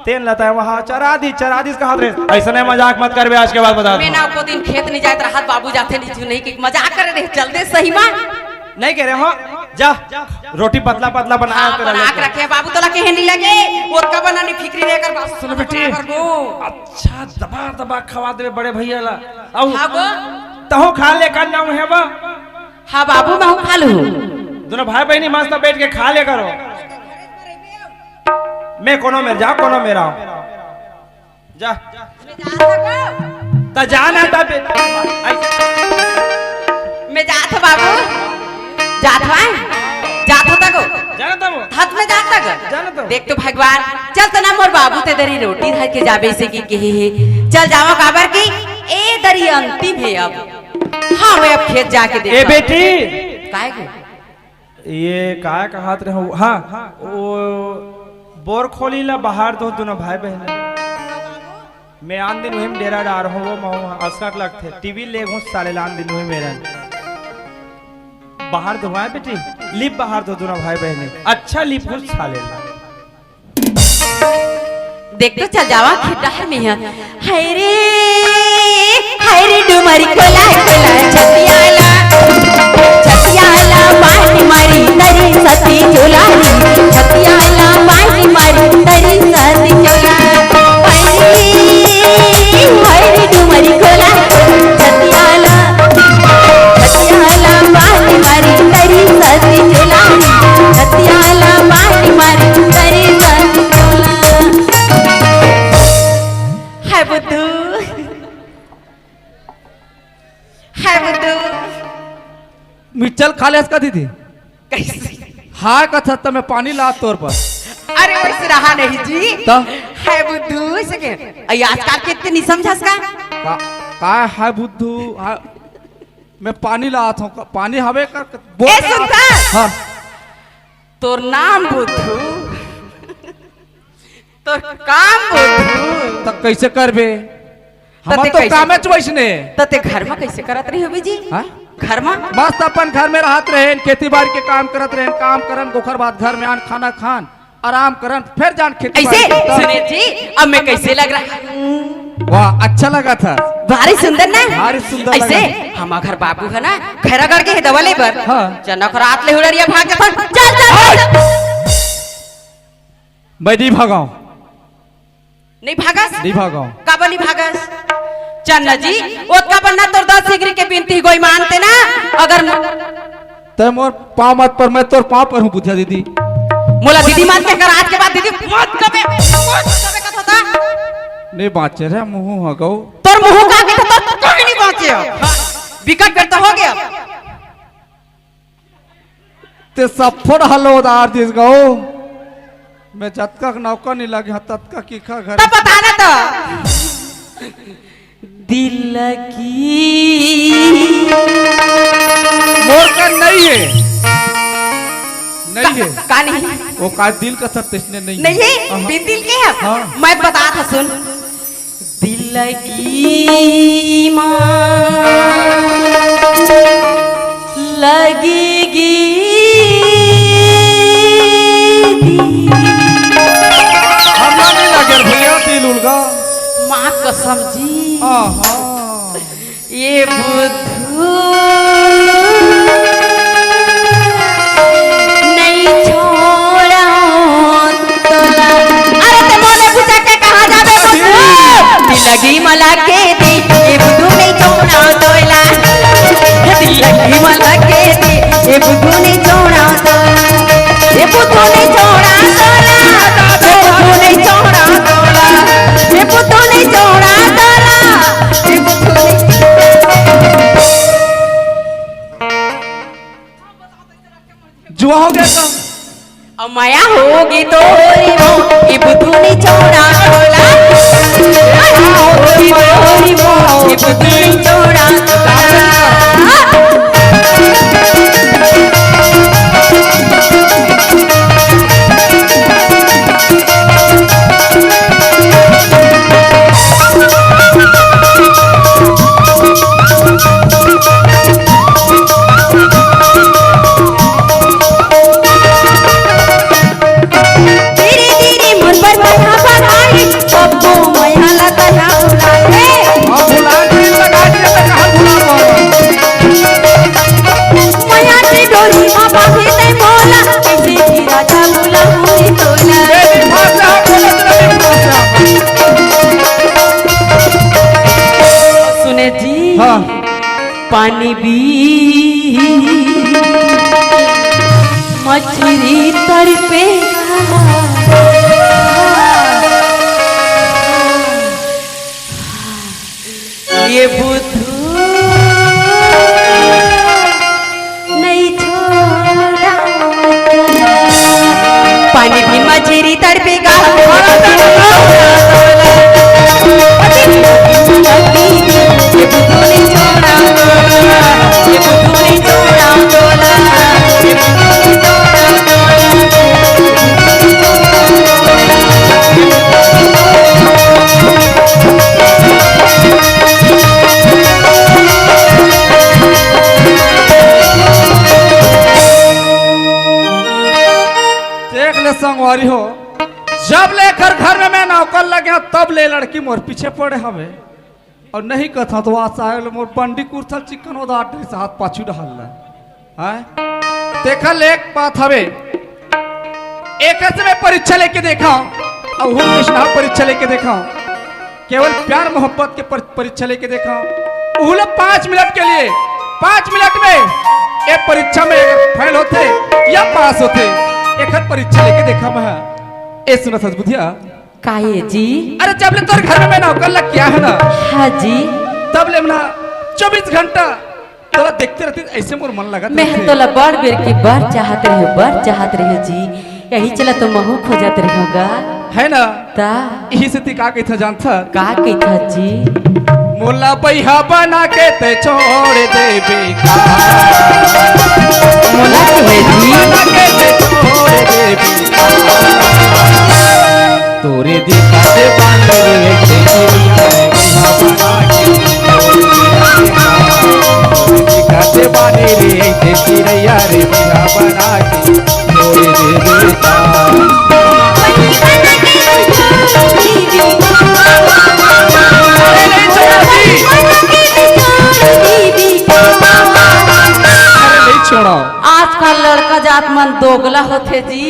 तेन लता है वहाँ, चरा दी, चरा दी, कहा रहे। ऐसा नहीं, मजाक मत करबे आज के बाद, बता मैं दूँ। ना को दिन खेत नहीं जात रहत, बाबू जाते नहीं, तू नहीं कि मजाक करे रहे, चल दे सही मा। नहीं कह रहे हो, जा, रोटी पतला पतला बना हाँ, के बना रख। के रखे बाबू, तोला कहे नहीं लगे, वो का बना नहीं फिक्री रहे कर बाबू, सुन बेटी। बना कर गो। अच्छा, दबा दबा खवा देबे बड़े भैया ला। आओ। हाँ गो। तहु खा ले कर ना है बा। हाँ बाबू, मैं हूँ खा लूँ। दोनों भाई बहनी मस्त बैठ के खा ले करो। मैं कोनो मेर जाओ, कोनो मेर आओ। जा। मैं जात हूँ। त जा ना, त बे-, ऐसे। मैं जात हूँ बाबू। जात हूँ, आय? जात हूँ तको। जाना तब। हत में जात तक। जाना तब। देख तो भगवान, चल तो ना मोर बाबू ते दरी रोटी धर के जाबे से कि कहे हे। चल जावा काबर की, ए दरी अंतिम हे अब। हाँ, मैं अब खेत जाके ए देखा। बेटी। काय के? ये काय कहत रहे हो? हाँ, वो बोर खोली ला बाहर दो, दोनों भाई बहन। मैं आन दिन वही में डेरा डार हूँ, वो मऊ असकट लगथे। टीवी ले घुस साले लान दिन वही मेरा। बाहर दो, हाँ बेटी, लिप बाहर दो, दोनों भाई बहन। अच्छा लिप घुस साले ला। देख तो चल जावा खेत डहर में ह। हाय रे, हाय रे डुमरी कोला कोला छतियाला, छतियाला पानी मारी तरी सती चोला, छतियाला पानी मारी तरी सती चोला। हाय रे, हाय रे डुमरी कोला छतियाला, छतियाला पानी मारी तरी सती चोला, छतियाला पानी मारी तरी सती चोला। हाय बुद्धू। हाय बुद्धू। मिर्चल खा लेस का दीदी? कैसे? हाय कथस त मैं पानी ला तोर पर। अरे वैसे रहा नहीं जी। त? हाय बुद्धू, ऐसे के? अई आजकल के इतने नहीं समझस का? का, का हाय बुद्धू? हाय, मैं पानी लात हूँ, पानी हवे कर, बोल ए, के सुन लात हूँ। त। हाँ। तोर नाम बुद्धू, तोर काम बुद्धू। त कैसे करबे? त हमर ते तो कैसे? कामेच वैसने। त ते घर में कैसे करत रही होबे जी? हाँ? घर में? मस्त अपन घर में रहत रहेन, खेती बाड़ी के काम करत रहेन, काम करन, ओकर बाद घर में आन, खाना खान, आराम करन, फिर जान खेती ऐसे? बाड़ी करन। सुने जी, अब मैं कैसे लग रहा हूँ? वाह, अच्छा लगा था। भारी सुंदर ना? भारी सुंदर ऐसे? लगा। हमार घर बाबू है ना, खैरागढ़ के है दवा ले बर। हाँ। जनक रात ले हुलरिया भाग जाता। चल, चल, चल, चल। मैं नहीं भागाऊं। नहीं भागस? नहीं भागाऊं। काबर नहीं भागस? चल ना जी, ओतका बन्ना तोर दस सिगरी के बिनती गोई मानते ना, अगर ते मोर पाँव मत पर, मैं तोर पाँव पर हूँ बुधिया दीदी। मोला दीदी मान के कर, आज के बाद दीदी मत कबे, मत कबे कथो ता। नहीं बाँचे रे, मुँह हो गऊ। तोर मुँह का के तो तोर कोई नहीं बाँचे अब। बिकट बेर तो हो गया। ते सब फोड़ हलो उधार दिस गऊ। मैं जतका के नौका नहीं लगे हाँ, ततका की खा घर। तब बता ना तो। दिल की मोर का नहीं है, नहीं है। का नहीं? वो का दिल का था, तइसने नहीं है। नहीं है? हाँ। बिन दिल के है? हाँ। मैं बता था, सुन। दिल की माँ लगेगी। हमला नहीं लगे भैया, दिल उलगा। माँ कसम जी। आहा। ये बुद्धू नहीं छोड़ा तोला। अरे ते मोले बुझा के कहाँ जाबे बुद्धू? दिल लगी मला के दी, ये बुद्धू नहीं छोड़ा तोला। दिल लगी मला के दी, ये बुद्धू नहीं छोड़ा तोला। जुआ हो गया का? अब मया होगे तोरी मो, ए बुधुनी चौड़ा तोला। मया होगे तोरी मो, ए बुधुनी चौड़ा तोला। धीरे धीरे मोर बर बढ़ा बढ़ाए, सबको मया ला तला उड़ाए। अब भुला दिल लगा दिया तो कहाँ भुला पाऊँ? मया के डोरी मा बांधे तै मोला, कैसे भी राजा भुला हुई तोला। ए, दिल भाषा, बोलो तो दिल भाषा। सुने जी। हाँ। पानी भी मछरी तड़पे। ये बुधू नहीं छोड़ा। पानी भी मछरी तड़पेगा। देख ले संगवारी हो, जब ले एकर घर में मैं नौकर लगे हंव, तब ले लड़की मोर पीछे पड़े हवे। अउ नहीं कथा तो आज साहेब ले मोर बंडी कुर्था ल चिक्कन ओदा ड्रेस हाथ पाछू डहर ले। हैं? तेखर ले एक बात हवे, एकर से मैं परीक्षा लेके देखा, अउ हम कृष्णा परीक्षा लेके देखा, केवल प्यार मोहब्बत के पर-, परीक्षा लेके देखा, उहू ला पाँच मिनट के लिए, पाँच मिनट में ये परीक्षा में फेल होथे या पास होथे, एकर परीक्षा लेके देखा मैं। ए सुनत हस बुधिया? काहे जी? अरे जब ले तोर घर में मैं नौकर लग गया है ना, हाँ जी। तब ले ना चौबीस घंटा तोला देखते रहती, ऐसे मोर मन लगा मैं रहते। तोला बड़ बेर के बड़ चाहत रहे, बड़ चाहत रहे जी। यही चला तो महू खोजत रहेगा। है ना? ता। यही से ती का कहिथा जानथा? का कहिथा जी? मोला बइहा बना के ते छोड़ देबे का? मोला के है जी? बना के ते छोड़ देबे का? तोरे दिखा दे बांध रे, तेरी बइहा बना के। तोरे दिखा दे बांध रे, तेरी चिरैया रे बइहा बना के। तोरे दे बेटा। अरे नहीं छोड़ा जी। अरे नहीं छोड़ा। आजकल लड़का जात मन दोगला होथे जी।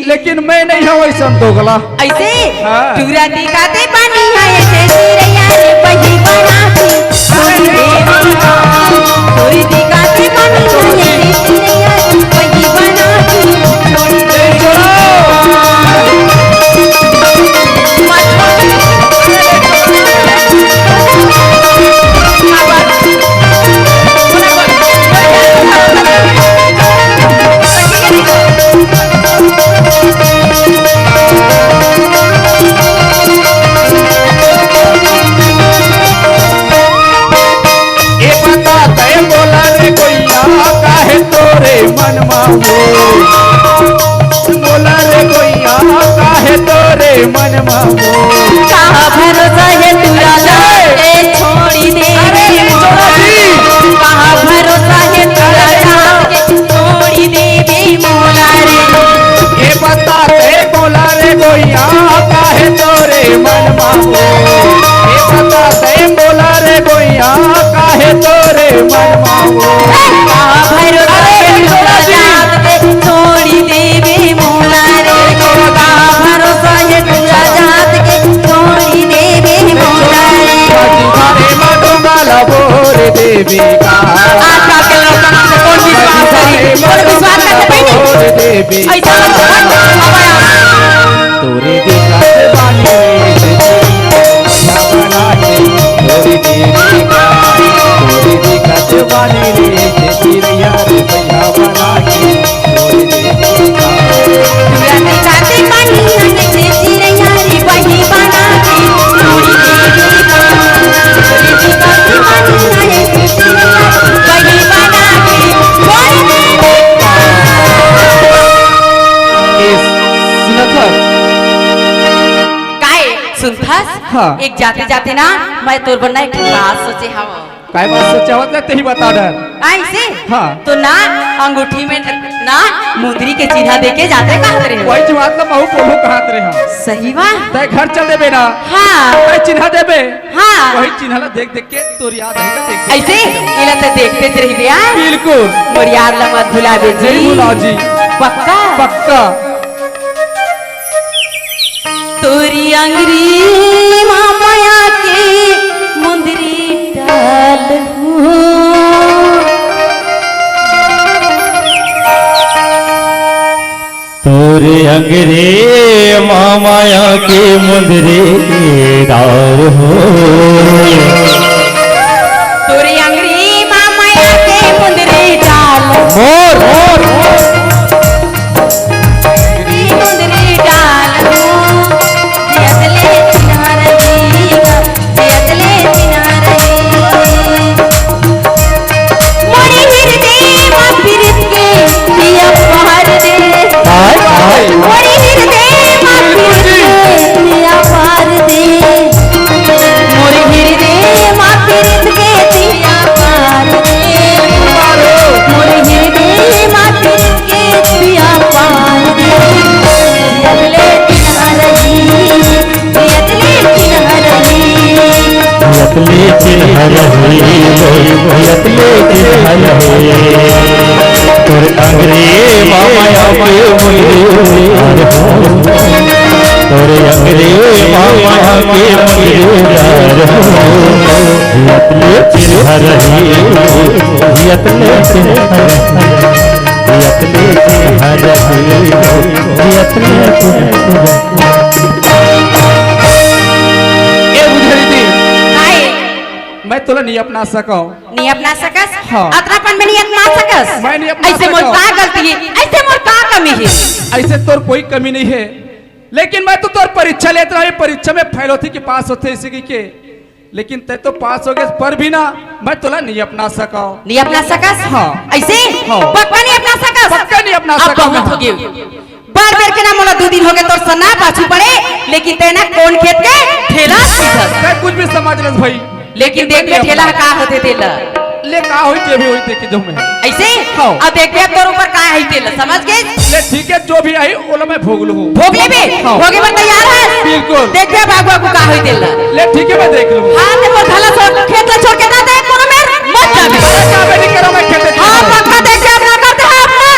लेकिन मैं नहीं हूँ ऐसा दोगला। ऐसे? हाँ। टूरा दिखाते पानी है ऐसे चिरैया रे बही बना के। अरे नहीं छोड़ा। टूरी दिखाते पानी है ऐसे चिरैया रे बही बना के। छोड़ी दे। नहीं छोड़ा। ए बता तय बोला रे गोइया, काहे तोरे मन मा हो? बोला रे गोइया, काहे तोरे मन मा हो? कहाँ भरोसा है तू राजा, ए छोड़ी दे। अरे, ये छोड़ा जी। कहाँ भरोसा है तू राजा, छोड़ी देबे मोला रे। ए बता ते मोला रे गोइया, काहे तोरे मन मा हो? ए बता ते मोला रे गोइया, काहे तोरे मन मा हो? का भरोसा है तोरा जात के, छोड़ी देबे मोला रे। का भरोसा है तोरा जात के, छोड़ी देबे मोला रे। बाजी घरे मा डोंगा ला बोर देबे का। आजकल के लड़का मन से कौन विश्वास करी? कौन विश्वास करथे बहिनी? ऐसा मत कर। तोरे दिखत बानी रे, तोरे दिखत बानी रे, चिरैया रे बइहा बना के। हाँ। एक जाते जाते ना, मैं तोर बर ना एक ठो बात सोचे हव। काय बात सोचे हवस, तेही बता डर। ऐसे? हाँ। तो ना, अंगूठी में ना मुंदरी के चिन्हा देके जाते कहत रहे। वही बात ला महू बोलहूं कहत रहे। सही बा। तैं घर चल देबे ना। हाँ। तैं चिन्हा देबे। हाँ। वही चिन्हा ला देख देख के तोर याद आही त देख देख ऐसे? एला त देखते रहिबे, हाँ? बिल्कुल। मोर याद ला मत भुलाबे जी। नहीं भुलाव जी। पक्का? पक्का। तोरी अंगरी मा मया के मुंदरी डालहूं। तोरे अंगरी मा मया के मुंदरी डालहूं। तोरे अंगरी मा मया के मुंदरी डालहूं। मोर, मोर। मुंदरी डालहूं, जियत ले चिन्हा रही, जियत ले चिन्हा रही। मोरे हिरदे मा पिरित के दिया पहाड़ दे। हाय, हाय। मोरे हिरदे मा पिरित के दिया पहाड़ दे। मोरे हिरदे मा पिरित के दिया पहाड़ दे। मोरे हिरदे मा पिरित के दिया पहाड़ दे। जियत ले चिन्हा रही, जियत ले चिन्हा रही। जियत ले चिन्हा रही, जियत ले चिन्हा रही। तोर अंगरी मा मया के मुंदरी डालहूं। तोर अंगरी मा मया के मुंदरी डालहूं। जियत ले चिन्हा रही, जियत ले चिन्हा रही। जियत ले चिन्हा रही, जियत ले चिन्हा रही। ए बुझरी दी, काय? मैं तोला नहीं अपना सकव। नहीं अपना सकस? हाँ। अतरापन में नहीं अपना सकस? मैं नहीं अपना ऐसे मोर सकव। का गलती हे? ऐसे मोर का कमी हे? ऐसे तोर कोई कमी नहीं हे, लेकिन मैं तो तोर परीक्षा लेत रहा, परीक्षा में फेल होथे कि पास होथे, इसे की के लेकिन तैं तो पास हो गे, पर भी ना, मैं तोला नहीं अपना सकव। नहीं अपना सकस? हाँ। ऐसे? हाँ। पक्का नहीं अपना सकस? पक्का नहीं अपना अब सकव बहुत मैं। हो गे। बार बार के ना मोला दू दिन हो गे तोर सन्ना पाछू पड़े, लेकिन तैं ना कोन खेत के ठेला सीधस। तैं कुछ भी समझ लेस भाई। लेकिन देख ले ठेला का होथे तेला। ले का होई, जे भी होई, देखे जो मैं। ऐसे? हाँ। अब देख ले तोर ऊपर का है तेला, समझ गे? ले ठीक है, जो भी आई, ओला मैं भोग लूँ। भोग लेबे? हाँ। भोगे बर तैयार है? बिल्कुल। देख बे बाबू, बाबू का होई तेला। ले ठीक है, मैं देख लूँ। हाँ, ते मोर घला छोड़, खेत ला छोड़ के ना दे, कोनो मेर मत जाबे। अरे जाबे नहीं करो, मैं खेत हाँ, छोड़। पक्का देख बे अपना करते हैं अपना।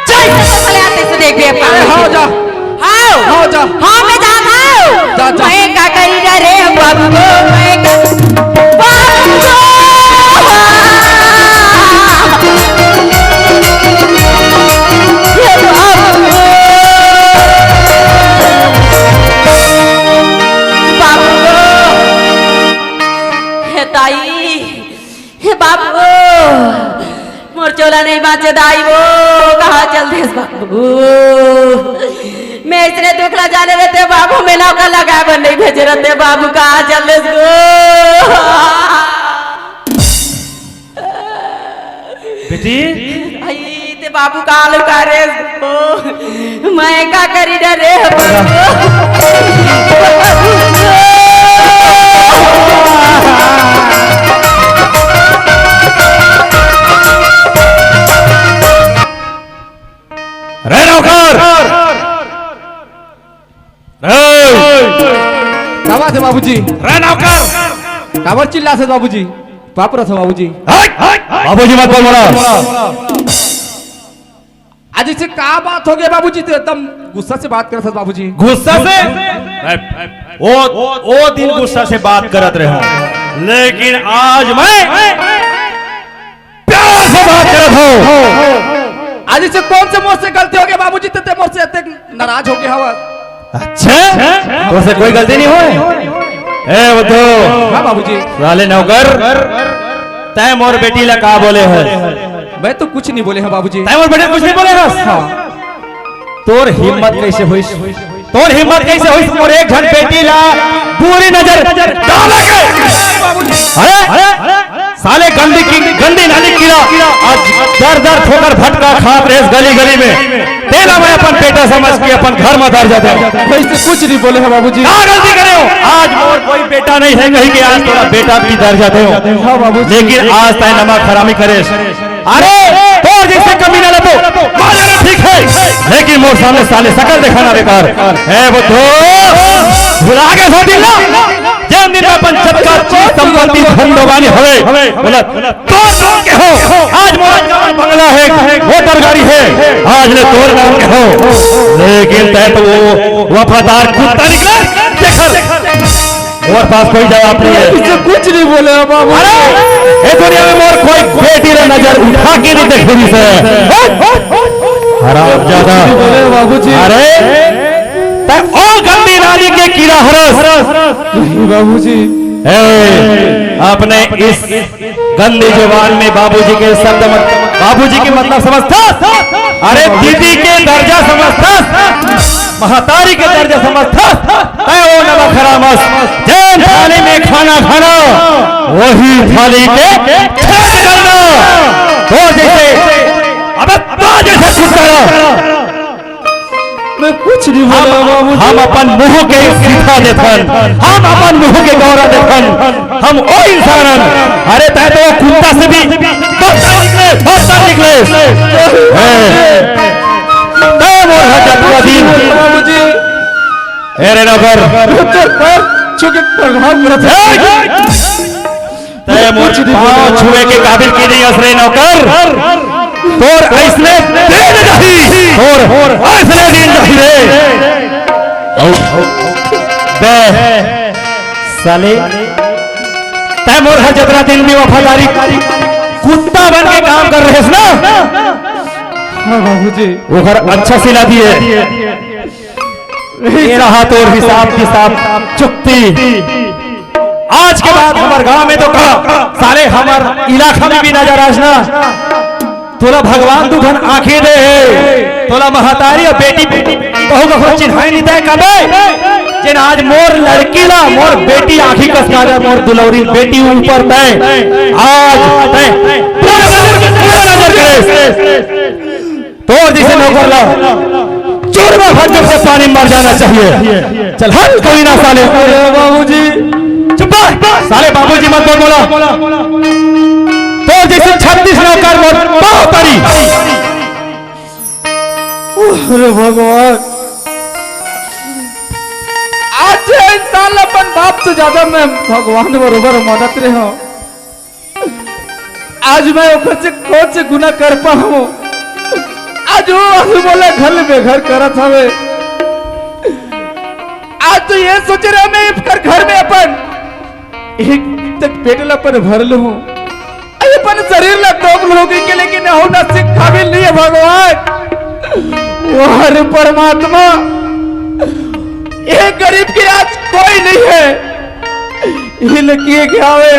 जय से तो चले आते से देख बे अपना। अरे हाँ, जा। हाँ। हाँ, जा। हाँ, मैं जात हूँ। जा, जा। मैं का करी जा रे बाबू, मैं का बाबू, हे दाई, हे बाबू, मोर चोला नहीं बाँचे दाई वो, कहाँ चल देस बाबू? मैं इसने दुख ला जाने रहते बाबू, मैं नौकर लगाए बर नहीं भेजे रहते बाबू, कहाँ चल देस गो? बेटी। आई ते बाबू काल उकारे गो। मैं का करी डरे बाबू। रे नौकर। रे। का बात है बाबूजी? रे नौकर। काबर चिल्लाथस बाबूजी? पाप रथ बाबूजी। हट, हट, बाबूजी मत बोल मोला। आज इसे का बात हो गया बाबूजी? तो एकदम गुस्सा से बात करथस बाबूजी। गुस्सा से? मैं वो, वो दिन गुस्सा से बात करत रहे हूँ, लेकिन आज मैं प्यार से बात करत हूँ। आज इसे कौन से मोर से गलती हो गया बाबूजी? ते, ते मोर से इतने नाराज हो गया हवा। अच्छा? तोर से कोई गलती नहीं होय? ए, वो तो हाँ बाबूजी। साले नौकर, तैं मोर बेटी ला का बोले हस? मैं तो कुछ नहीं बोले हँव बाबूजी। तैं मोर बेटी ला कुछ नहीं बोले हस? हाँ। तोर हिम्मत कैसे होइस? तोर हिम्मत कैसे होइस मोर एक झन बेटी ला बुरी नजर डाले के? अरे? साले गंदी की, गंदी नाली कीड़ा आज दर दर ठोकर भटका खात रहे गली गली में। तेला मैं अपन बेटा समझ के अपन घर में दर जाते हूँ। वैसे कुछ नहीं बोले हैं बाबूजी। का गलती करे हो? आज मोर कोई बेटा नहीं है कहीं के, आज तोला बेटा भी दर जाते हो। हाँ बाबूजी। लेकिन आज तय नमक हरामी करे। अरे तोर जैसे कमीना ला तो मार देना ठीक है, लेकिन मोर सामने साले सकल दिखाना बेकार है। वो तो भुला गए हो दिल ना। जेन दिन में अपन जतका चीज संपत्ति धन दौलत हवे, बोला, तोर नाम के हो। आज मोर नाम बंगला है, मोटर गाड़ी है, आज ले तोर नाम के हो। लेकिन तय तो वो वफादार कुत्ता निकला। देखा, मोर पास कोई जवाब नहीं है। इससे कुछ नहीं बोले हो बाबू। अरे, ये दुनिया में मोर कोई बेटी रे नजर उठा के नहीं देखी से। हराम ज्यादा। बोले बाबूजी। अरे, तय ओ गंदी नाली के कीड़ा हरस। नहीं बाबूजी। ए, अपने इस गंदी जुबान में बाबूजी के शब्द मत, बाबूजी के मतलब समझता? अरे दीदी के दर्जा समझता? महतारी के दर्जा समझता? तय वो नमक हरामस, जेन थाली में खाना खाना, वही थाली के छेद करना। तो जैसे, अबे तो जैसे कुत्ता। मैं कुछ नहीं बोला बाबूजी। हम अपन मुंह के सीधा देथन, हम अपन मुंह के गौरा देथन, हम ओ इंसान हन। अरे तय तो वो कुत्ता से भी बदतर निकले, बदतर निकले। हैं। तय मोर हर जतुआ दिन। बाबूजी। ए रे नौकर। तो पैर छू के प्रणाम करत हूँ। ए! तय मोर पाँव छुए के काबिल की नहीं असरे नौकर। तोर ऐसने दिन नहीं, तोर ऐसने दिन नहीं रे। बे, साले, तय मोर हर जतरा दिन में वफादारी कुत्ता बन के काम कर रहे ना। हाँ बाबूजी। ओकर अच्छा सिला दिए। ये रहा तोर हिसाब किताब चुकती। आज के बाद हमर गांव में तो का, साले हमर इलाका में भी नजर आज ना। तोला भगवान दू ठन आंखें दे हे, तोला महतारी अउ बेटी बहू का कुछ चिन्हाई नहीं दे कबे। जेन आज मोर लड़की ला, मोर बेटी आंखी कस नजर, मोर दुलौरी बेटी ऊपर तय। आज तय पूरा नजर करे। तोर जैसे नौकर ला चूरमा भर जब से पानी मर जाना चाहिए। चल हल कोई ना साले। अरे बाबूजी। चुप रह। साले बाबूजी मत बोल बोला। तोर जैसे छत्तीस नौकर मोर पाँव तरी। अरे भगवान। आज ये इंसान ला अपन बाप से ज्यादा मैं भगवान बरोबर मानत रहे हूँ। आज मैं ओकर से कौन से गुना कर पाऊं? आज वो आंसू मोला घर में घर करत हवे। आज तो ये सोच रहा मैं कर घर में अपन एक तक पेट ला पर भर लूं, अरे अपन शरीर ला टोक लूं कि, लेकिन हो नसीब काबिल नहीं है भगवान। वाह रे परमात्मा, ये गरीब के आज कोई नहीं है। ये लड़की के आवे,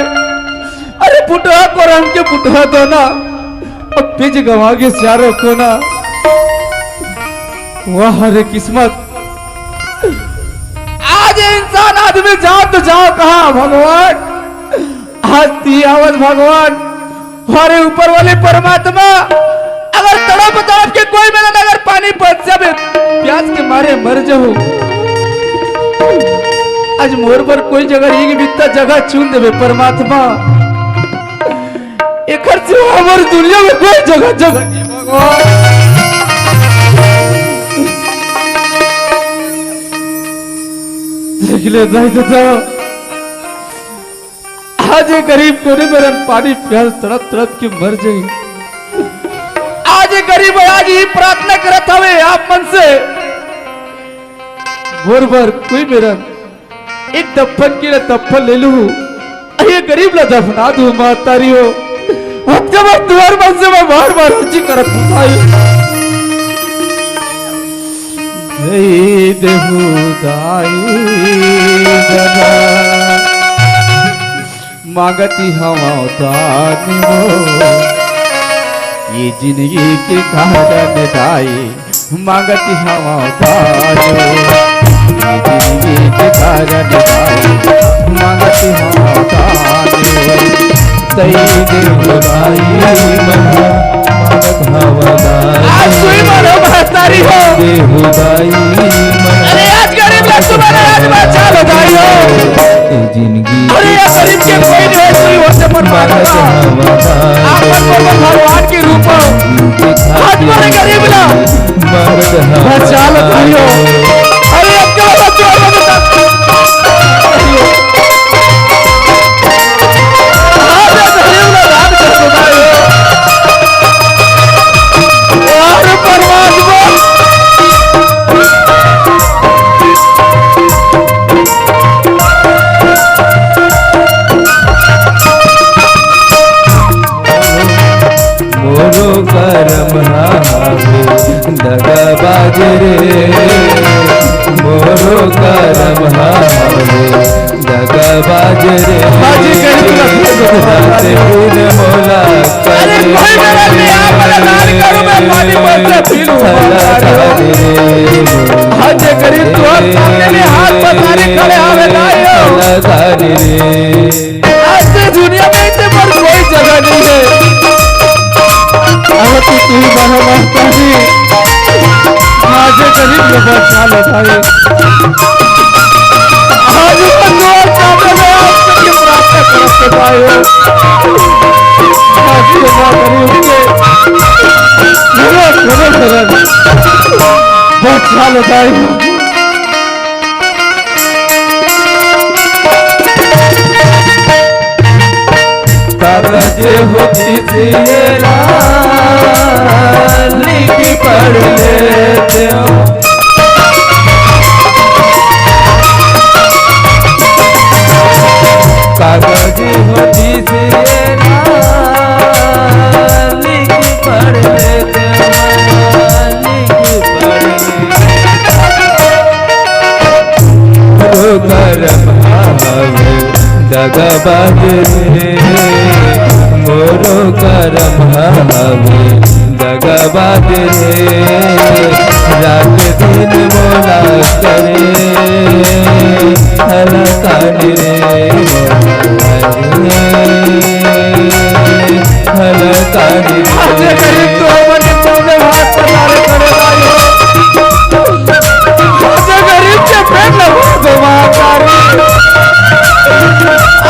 अरे पुटहा को रंग के पुटहा दो ना, अब पिज गवा के चारों को ना। वाह रे किस्मत, आज ये इंसान आदमी जाओ तो जाओ कहाँ भगवान? आज ती आवत भगवान, अरे ऊपर वाले परमात्मा, अगर तड़प तड़प के कोई मेरा नगर पानी बच जावे, प्यास के मारे मर जाओ। आज मोर पर कोई जगह एक बित्ता जगह चुन देवे परमात्मा। एकर सिवा हमर दुनिया में कोई जगह जगह नहीं भगवान। देख ले दाई दादा, आज ये गरीब कोने मेरा पानी प्यास तड़प तड़प के मर जाई। आज ये गरीब आज ये प्रार्थना करत हवे आप मन से, मोर बर कोई मेरा एक दफन के लिए दफन ले लूं, ये गरीब ला दफना दूं महतारी हो। अब जब आप दुआर मन से मैं बार बार अर्जी करत हूँ भाई। जय देहु दाई ददा, मांगती हवा दान हो, ये जिंदगी के कारण दाई, मांगती हवा दान हो, ये जिंदगी के कारण दाई, मांगती हवा दान हो। तई देहु दाई मन, मानत हवा दाई। आज तुही मन हो महतारी हो। देहु दाई मन। अरे आज गरीब ला तुम्हारा आज बचा लो दाई हो। ए जिंदगी अरे ये गरीब के कोई नहीं है, तुही होते पर मानत मानता। हवा दाई। आपन को तो भगवान के रूप हो। आज पर गरीब ला मानत हवा बचा लो दाई हो। दाई। अरे अब क्या बचा लो? मोरो करम हावे दगाबाज रे, मोरो करम हावे दगाबाज रे। हाँ जी, कहीं तो रखो। रात दिन मोला अरे कोई मेरा नहीं, आप मेरा दान करो, मैं पानी पहुंचा पी लूं। हाँ जी, गरीब तू हम सामने में हाथ पसारे खड़े आवे दाई हो। आज से दुनिया में इतने पर कोई जगह नहीं है। अगर तू, तू ही बनो मास्टर जी, आज ये गरीब लोग बचा लो भाई। आज वो दो सामने में आप सबकी प्रार्थना करते भाई हो। आज ये माँ गरीब के धीरे, धीरे, धीरे बचा लो भाई। कागज होती तेरा लिख पढ़ लेते हो। कागज होती तेरा लिख पढ़ लेते हो, लिख पढ़ लेते हो। मोरो करम हावे दगाबाज रे, मोरो करम हावे दगाबाज रे। रात दिन मोला करे हलाकान रे, हलाकान रे। आज गरीब तो हमन के सामने हाथ पसारे खड़े भाई हो। आज गरीब के पेट लगा दो मातारी।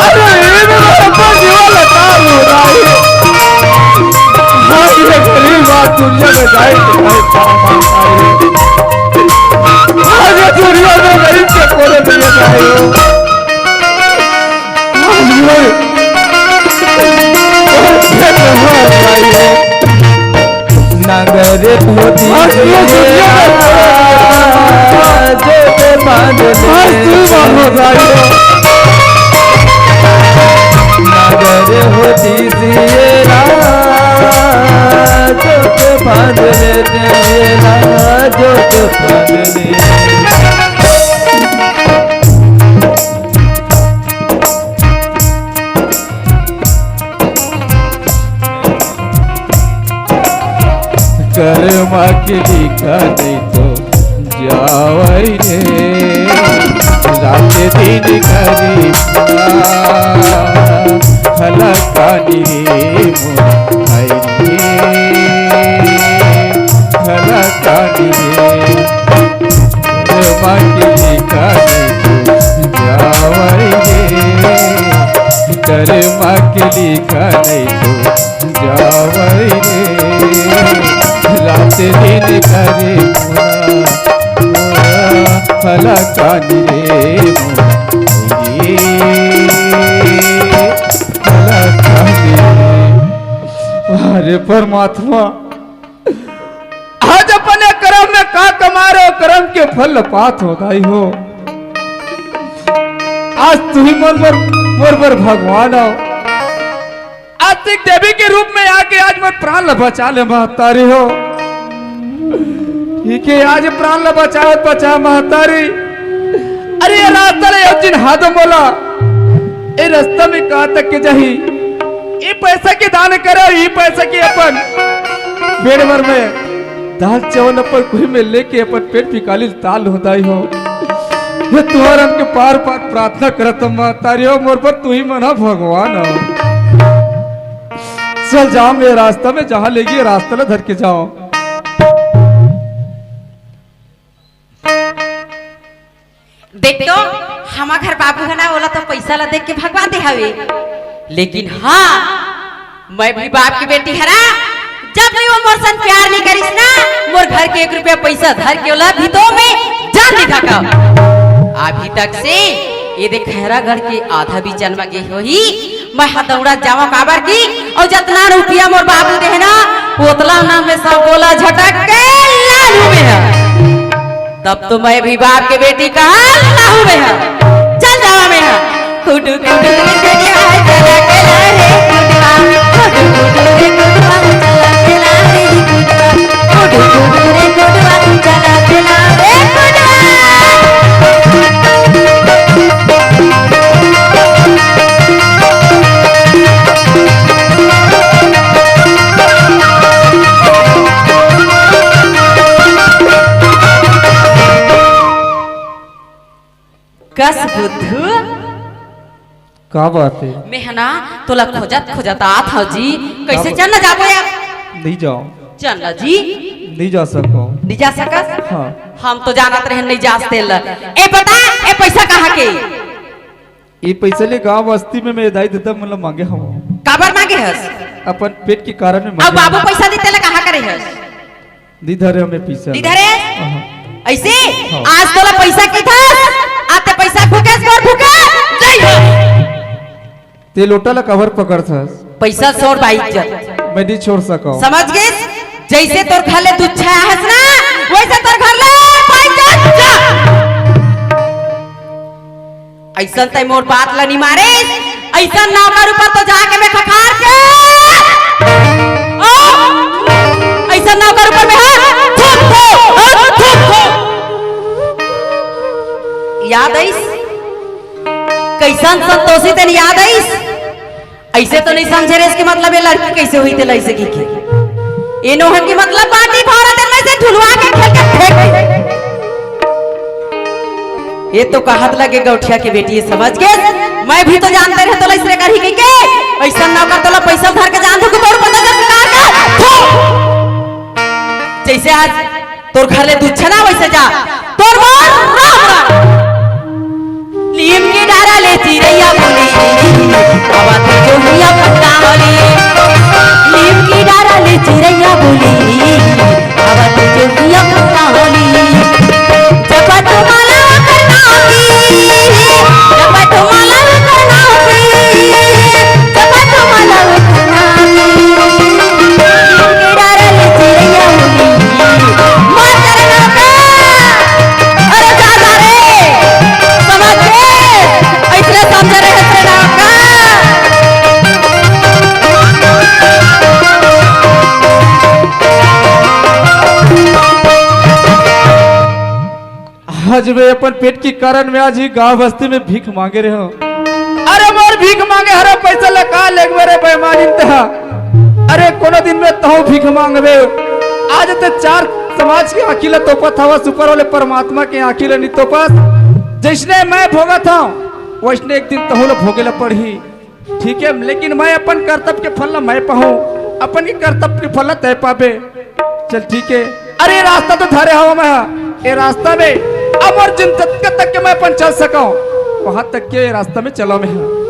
अरे ये भी मेरा अपन जीवन लगा लो भाई। आज ये गरीब आज दुनिया में जाए तो भाई पापा भाई। आज ये दुनिया में गरीब के कोने में ये भाई हो। आज ये नांगर धोती आज तू दुनिया में जो के बांध आज तू ले। बांधो भाई। नांगर होती सियरा जो के बांध लेते, जो के बांध ले। कर्मा के लिखा नहीं तो जावई रे, रात दिन करी हलाकानी रे मोर भाई रे, हलाकानी रे। कर्मा के लिखा नहीं तो जावई रे, कर्मा के लिखा नहीं तो जावई रे, रात दिन करे हलाकानी रे मोर, हलाकानी रे। अरे परमात्मा, आज अपन ये कर्म में का कमा रहे हो, कर्म के फल पात हो दाई हो। आज तुही मन बर, मोर बर भगवान हो। आज तक देवी के रूप में आके आज मोर प्राण ल बचा ले महतारी हो। ठीक है, आज प्राण ल बचावत बचा महतारी। अरे ये रास्ता ले अब जिन हाथ मोला, ए रास्ता में कहाँ तक के जाही? ई पैसा के दान करो, ई पैसा के अपन पेट भर में दाल चावल अपन कुही में लेके अपन पेट पिकाली ताल होताई हो। ये तुहर हमके पार पार प्रार्थना करत हूँ महतारी हो, मोर बर तुही मन ह भगवान हो। चल जाओ मेरे रास्ता में, जहाँ लेगी रास्ता ला धर के जाओ। देख तो, हमा घर बाबू है ना, ओला तो पैसा ला देख के भगवा दे हवे, लेकिन हाँ, मैं भी बाप के बेटी हरा, जब भी वो मोर सन प्यार नहीं करिस ना, मोर घर के एक रुपया पैसा धर के ओला भी तो मैं जान नहीं थका। अभी तक से ये देख खैरागढ़ के आधा भी जन्म गे होही, मैं ह दौड़त जावं काबर की, अउ जतना रुपया मोर बाबू देहे ना, ओतला ना में सब गोला झटक के लालू में है। तब तो मैं भी बाप के बेटी कहा लाहू में है। चल जावा में है। कुडू कुडू रे कुडुआ चला के ला रे कुडुआ, कुडू कुडू रे कुडुआ चला के ला रे कुडुआ, कुडू कुडू रे कुडुआ चला के ला रे कुडुआ। कस बुद्धू। का बात है? मैं है ना, तोला खोजत खोजत आत हव जी। का कैसे बात? चल न जाबो यार? नहीं जाओ। चल न जी। नहीं जा सको। नहीं जा सकस? हाँ। हम तो जानत रहे नहीं जास तेल। ए बता, ए पैसा कहाँ के? ये पैसा ले गांव बस्ती में मेरे दाई ददा मन ला मांगे हव। काबर मांगे हस? अपन पेट के कारण में अब मांगे बाबू हव। पैसा दी तेला कहाँ करे हस? दी धरे हमें पैसा। दी धरे? हाँ। ऐसे? हाँ। आज तोला पैसा की था, आते पैसा फूकेस बर फूके, जय हो। ते लोटा ला कवर पकड़ थस। पैसा छोड़ भाई इज्जत। मैं नहीं छोड़ सका। समझ गेस? जैसे तोर घर ले दुच्छा हस ना, वैसे तोर घर ले भाई जा। ऐसन तै मोर बात ल नी मारे, ऐसन नौकर ऊपर तो जाके मैं खखार के, ओ, ऐसन नौकर ऊपर मैं हाथ थूक दो, हाथ थूक दो। याद आइस? कैसन संतोषी तेन याद आइस? ऐसे तो नहीं समझे रे, इसके मतलब ये लड़की कैसे हुई तेला ऐसे की, की? ये नोह की मतलब बाटी भौरा तेन में से ढुलवा के खेल के फेंक दे। ये तो कहत लगे गौठिया के बेटी, ये समझ के मैं भी तो जानते रहे तोला इसने करही कहि के। ऐसा नौकर तोला पैसा धर के जान दो कि तोर पता चल का का। थू। जैसे आज तोर घर ले दूध छना वैसे जा। तोर मोर राम राम। नीम की डारा ले चिरैया बोली, अब तू जो हुआ पत्ता होली। नीम की डारा ले चिरैया बोली, अब तू जो हुआ पत्ता होली। जब तू माला करना की, जब तू माला करना की, जब तू माला करना की। नीम की डारा ले चिरैया बोली, मार करना का। अरे जा, जा रे, समझ के, ऐसने समझ रहे थे ना का? आज मैं अपन पेट के कारण मैं आज ही गांव बस्ती में भीख मांगे रहे हूँ। अरे मोर भीख मांगे हरा पैसा ला का लेगबे रे बेईमानिन तहा। अरे कोनो दिन में तहूँ भीख मांगबे। आज ते चार समाज के आँखी ला तोपत हवस, ऊपर वाले परमात्मा के आँखी ला नी तोपस। जैसने मैं भोगत हूँ, वैसने एक दिन तहूँ ला भोगे ला पड़ही। ठीक है, लेकिन मैं अपन कर्तव्य के फल ला मैं पाहूँ, अपन के कर्तव्य के फल ला तय पाबे। चल ठीक है। अरे रास्ता तो धरे हवा मैं हा। ए रास्ता में अब और जिन तक, तक के मैं अपन चल सका हूँ, वहाँ तक के रास्ता में चला मैं हा।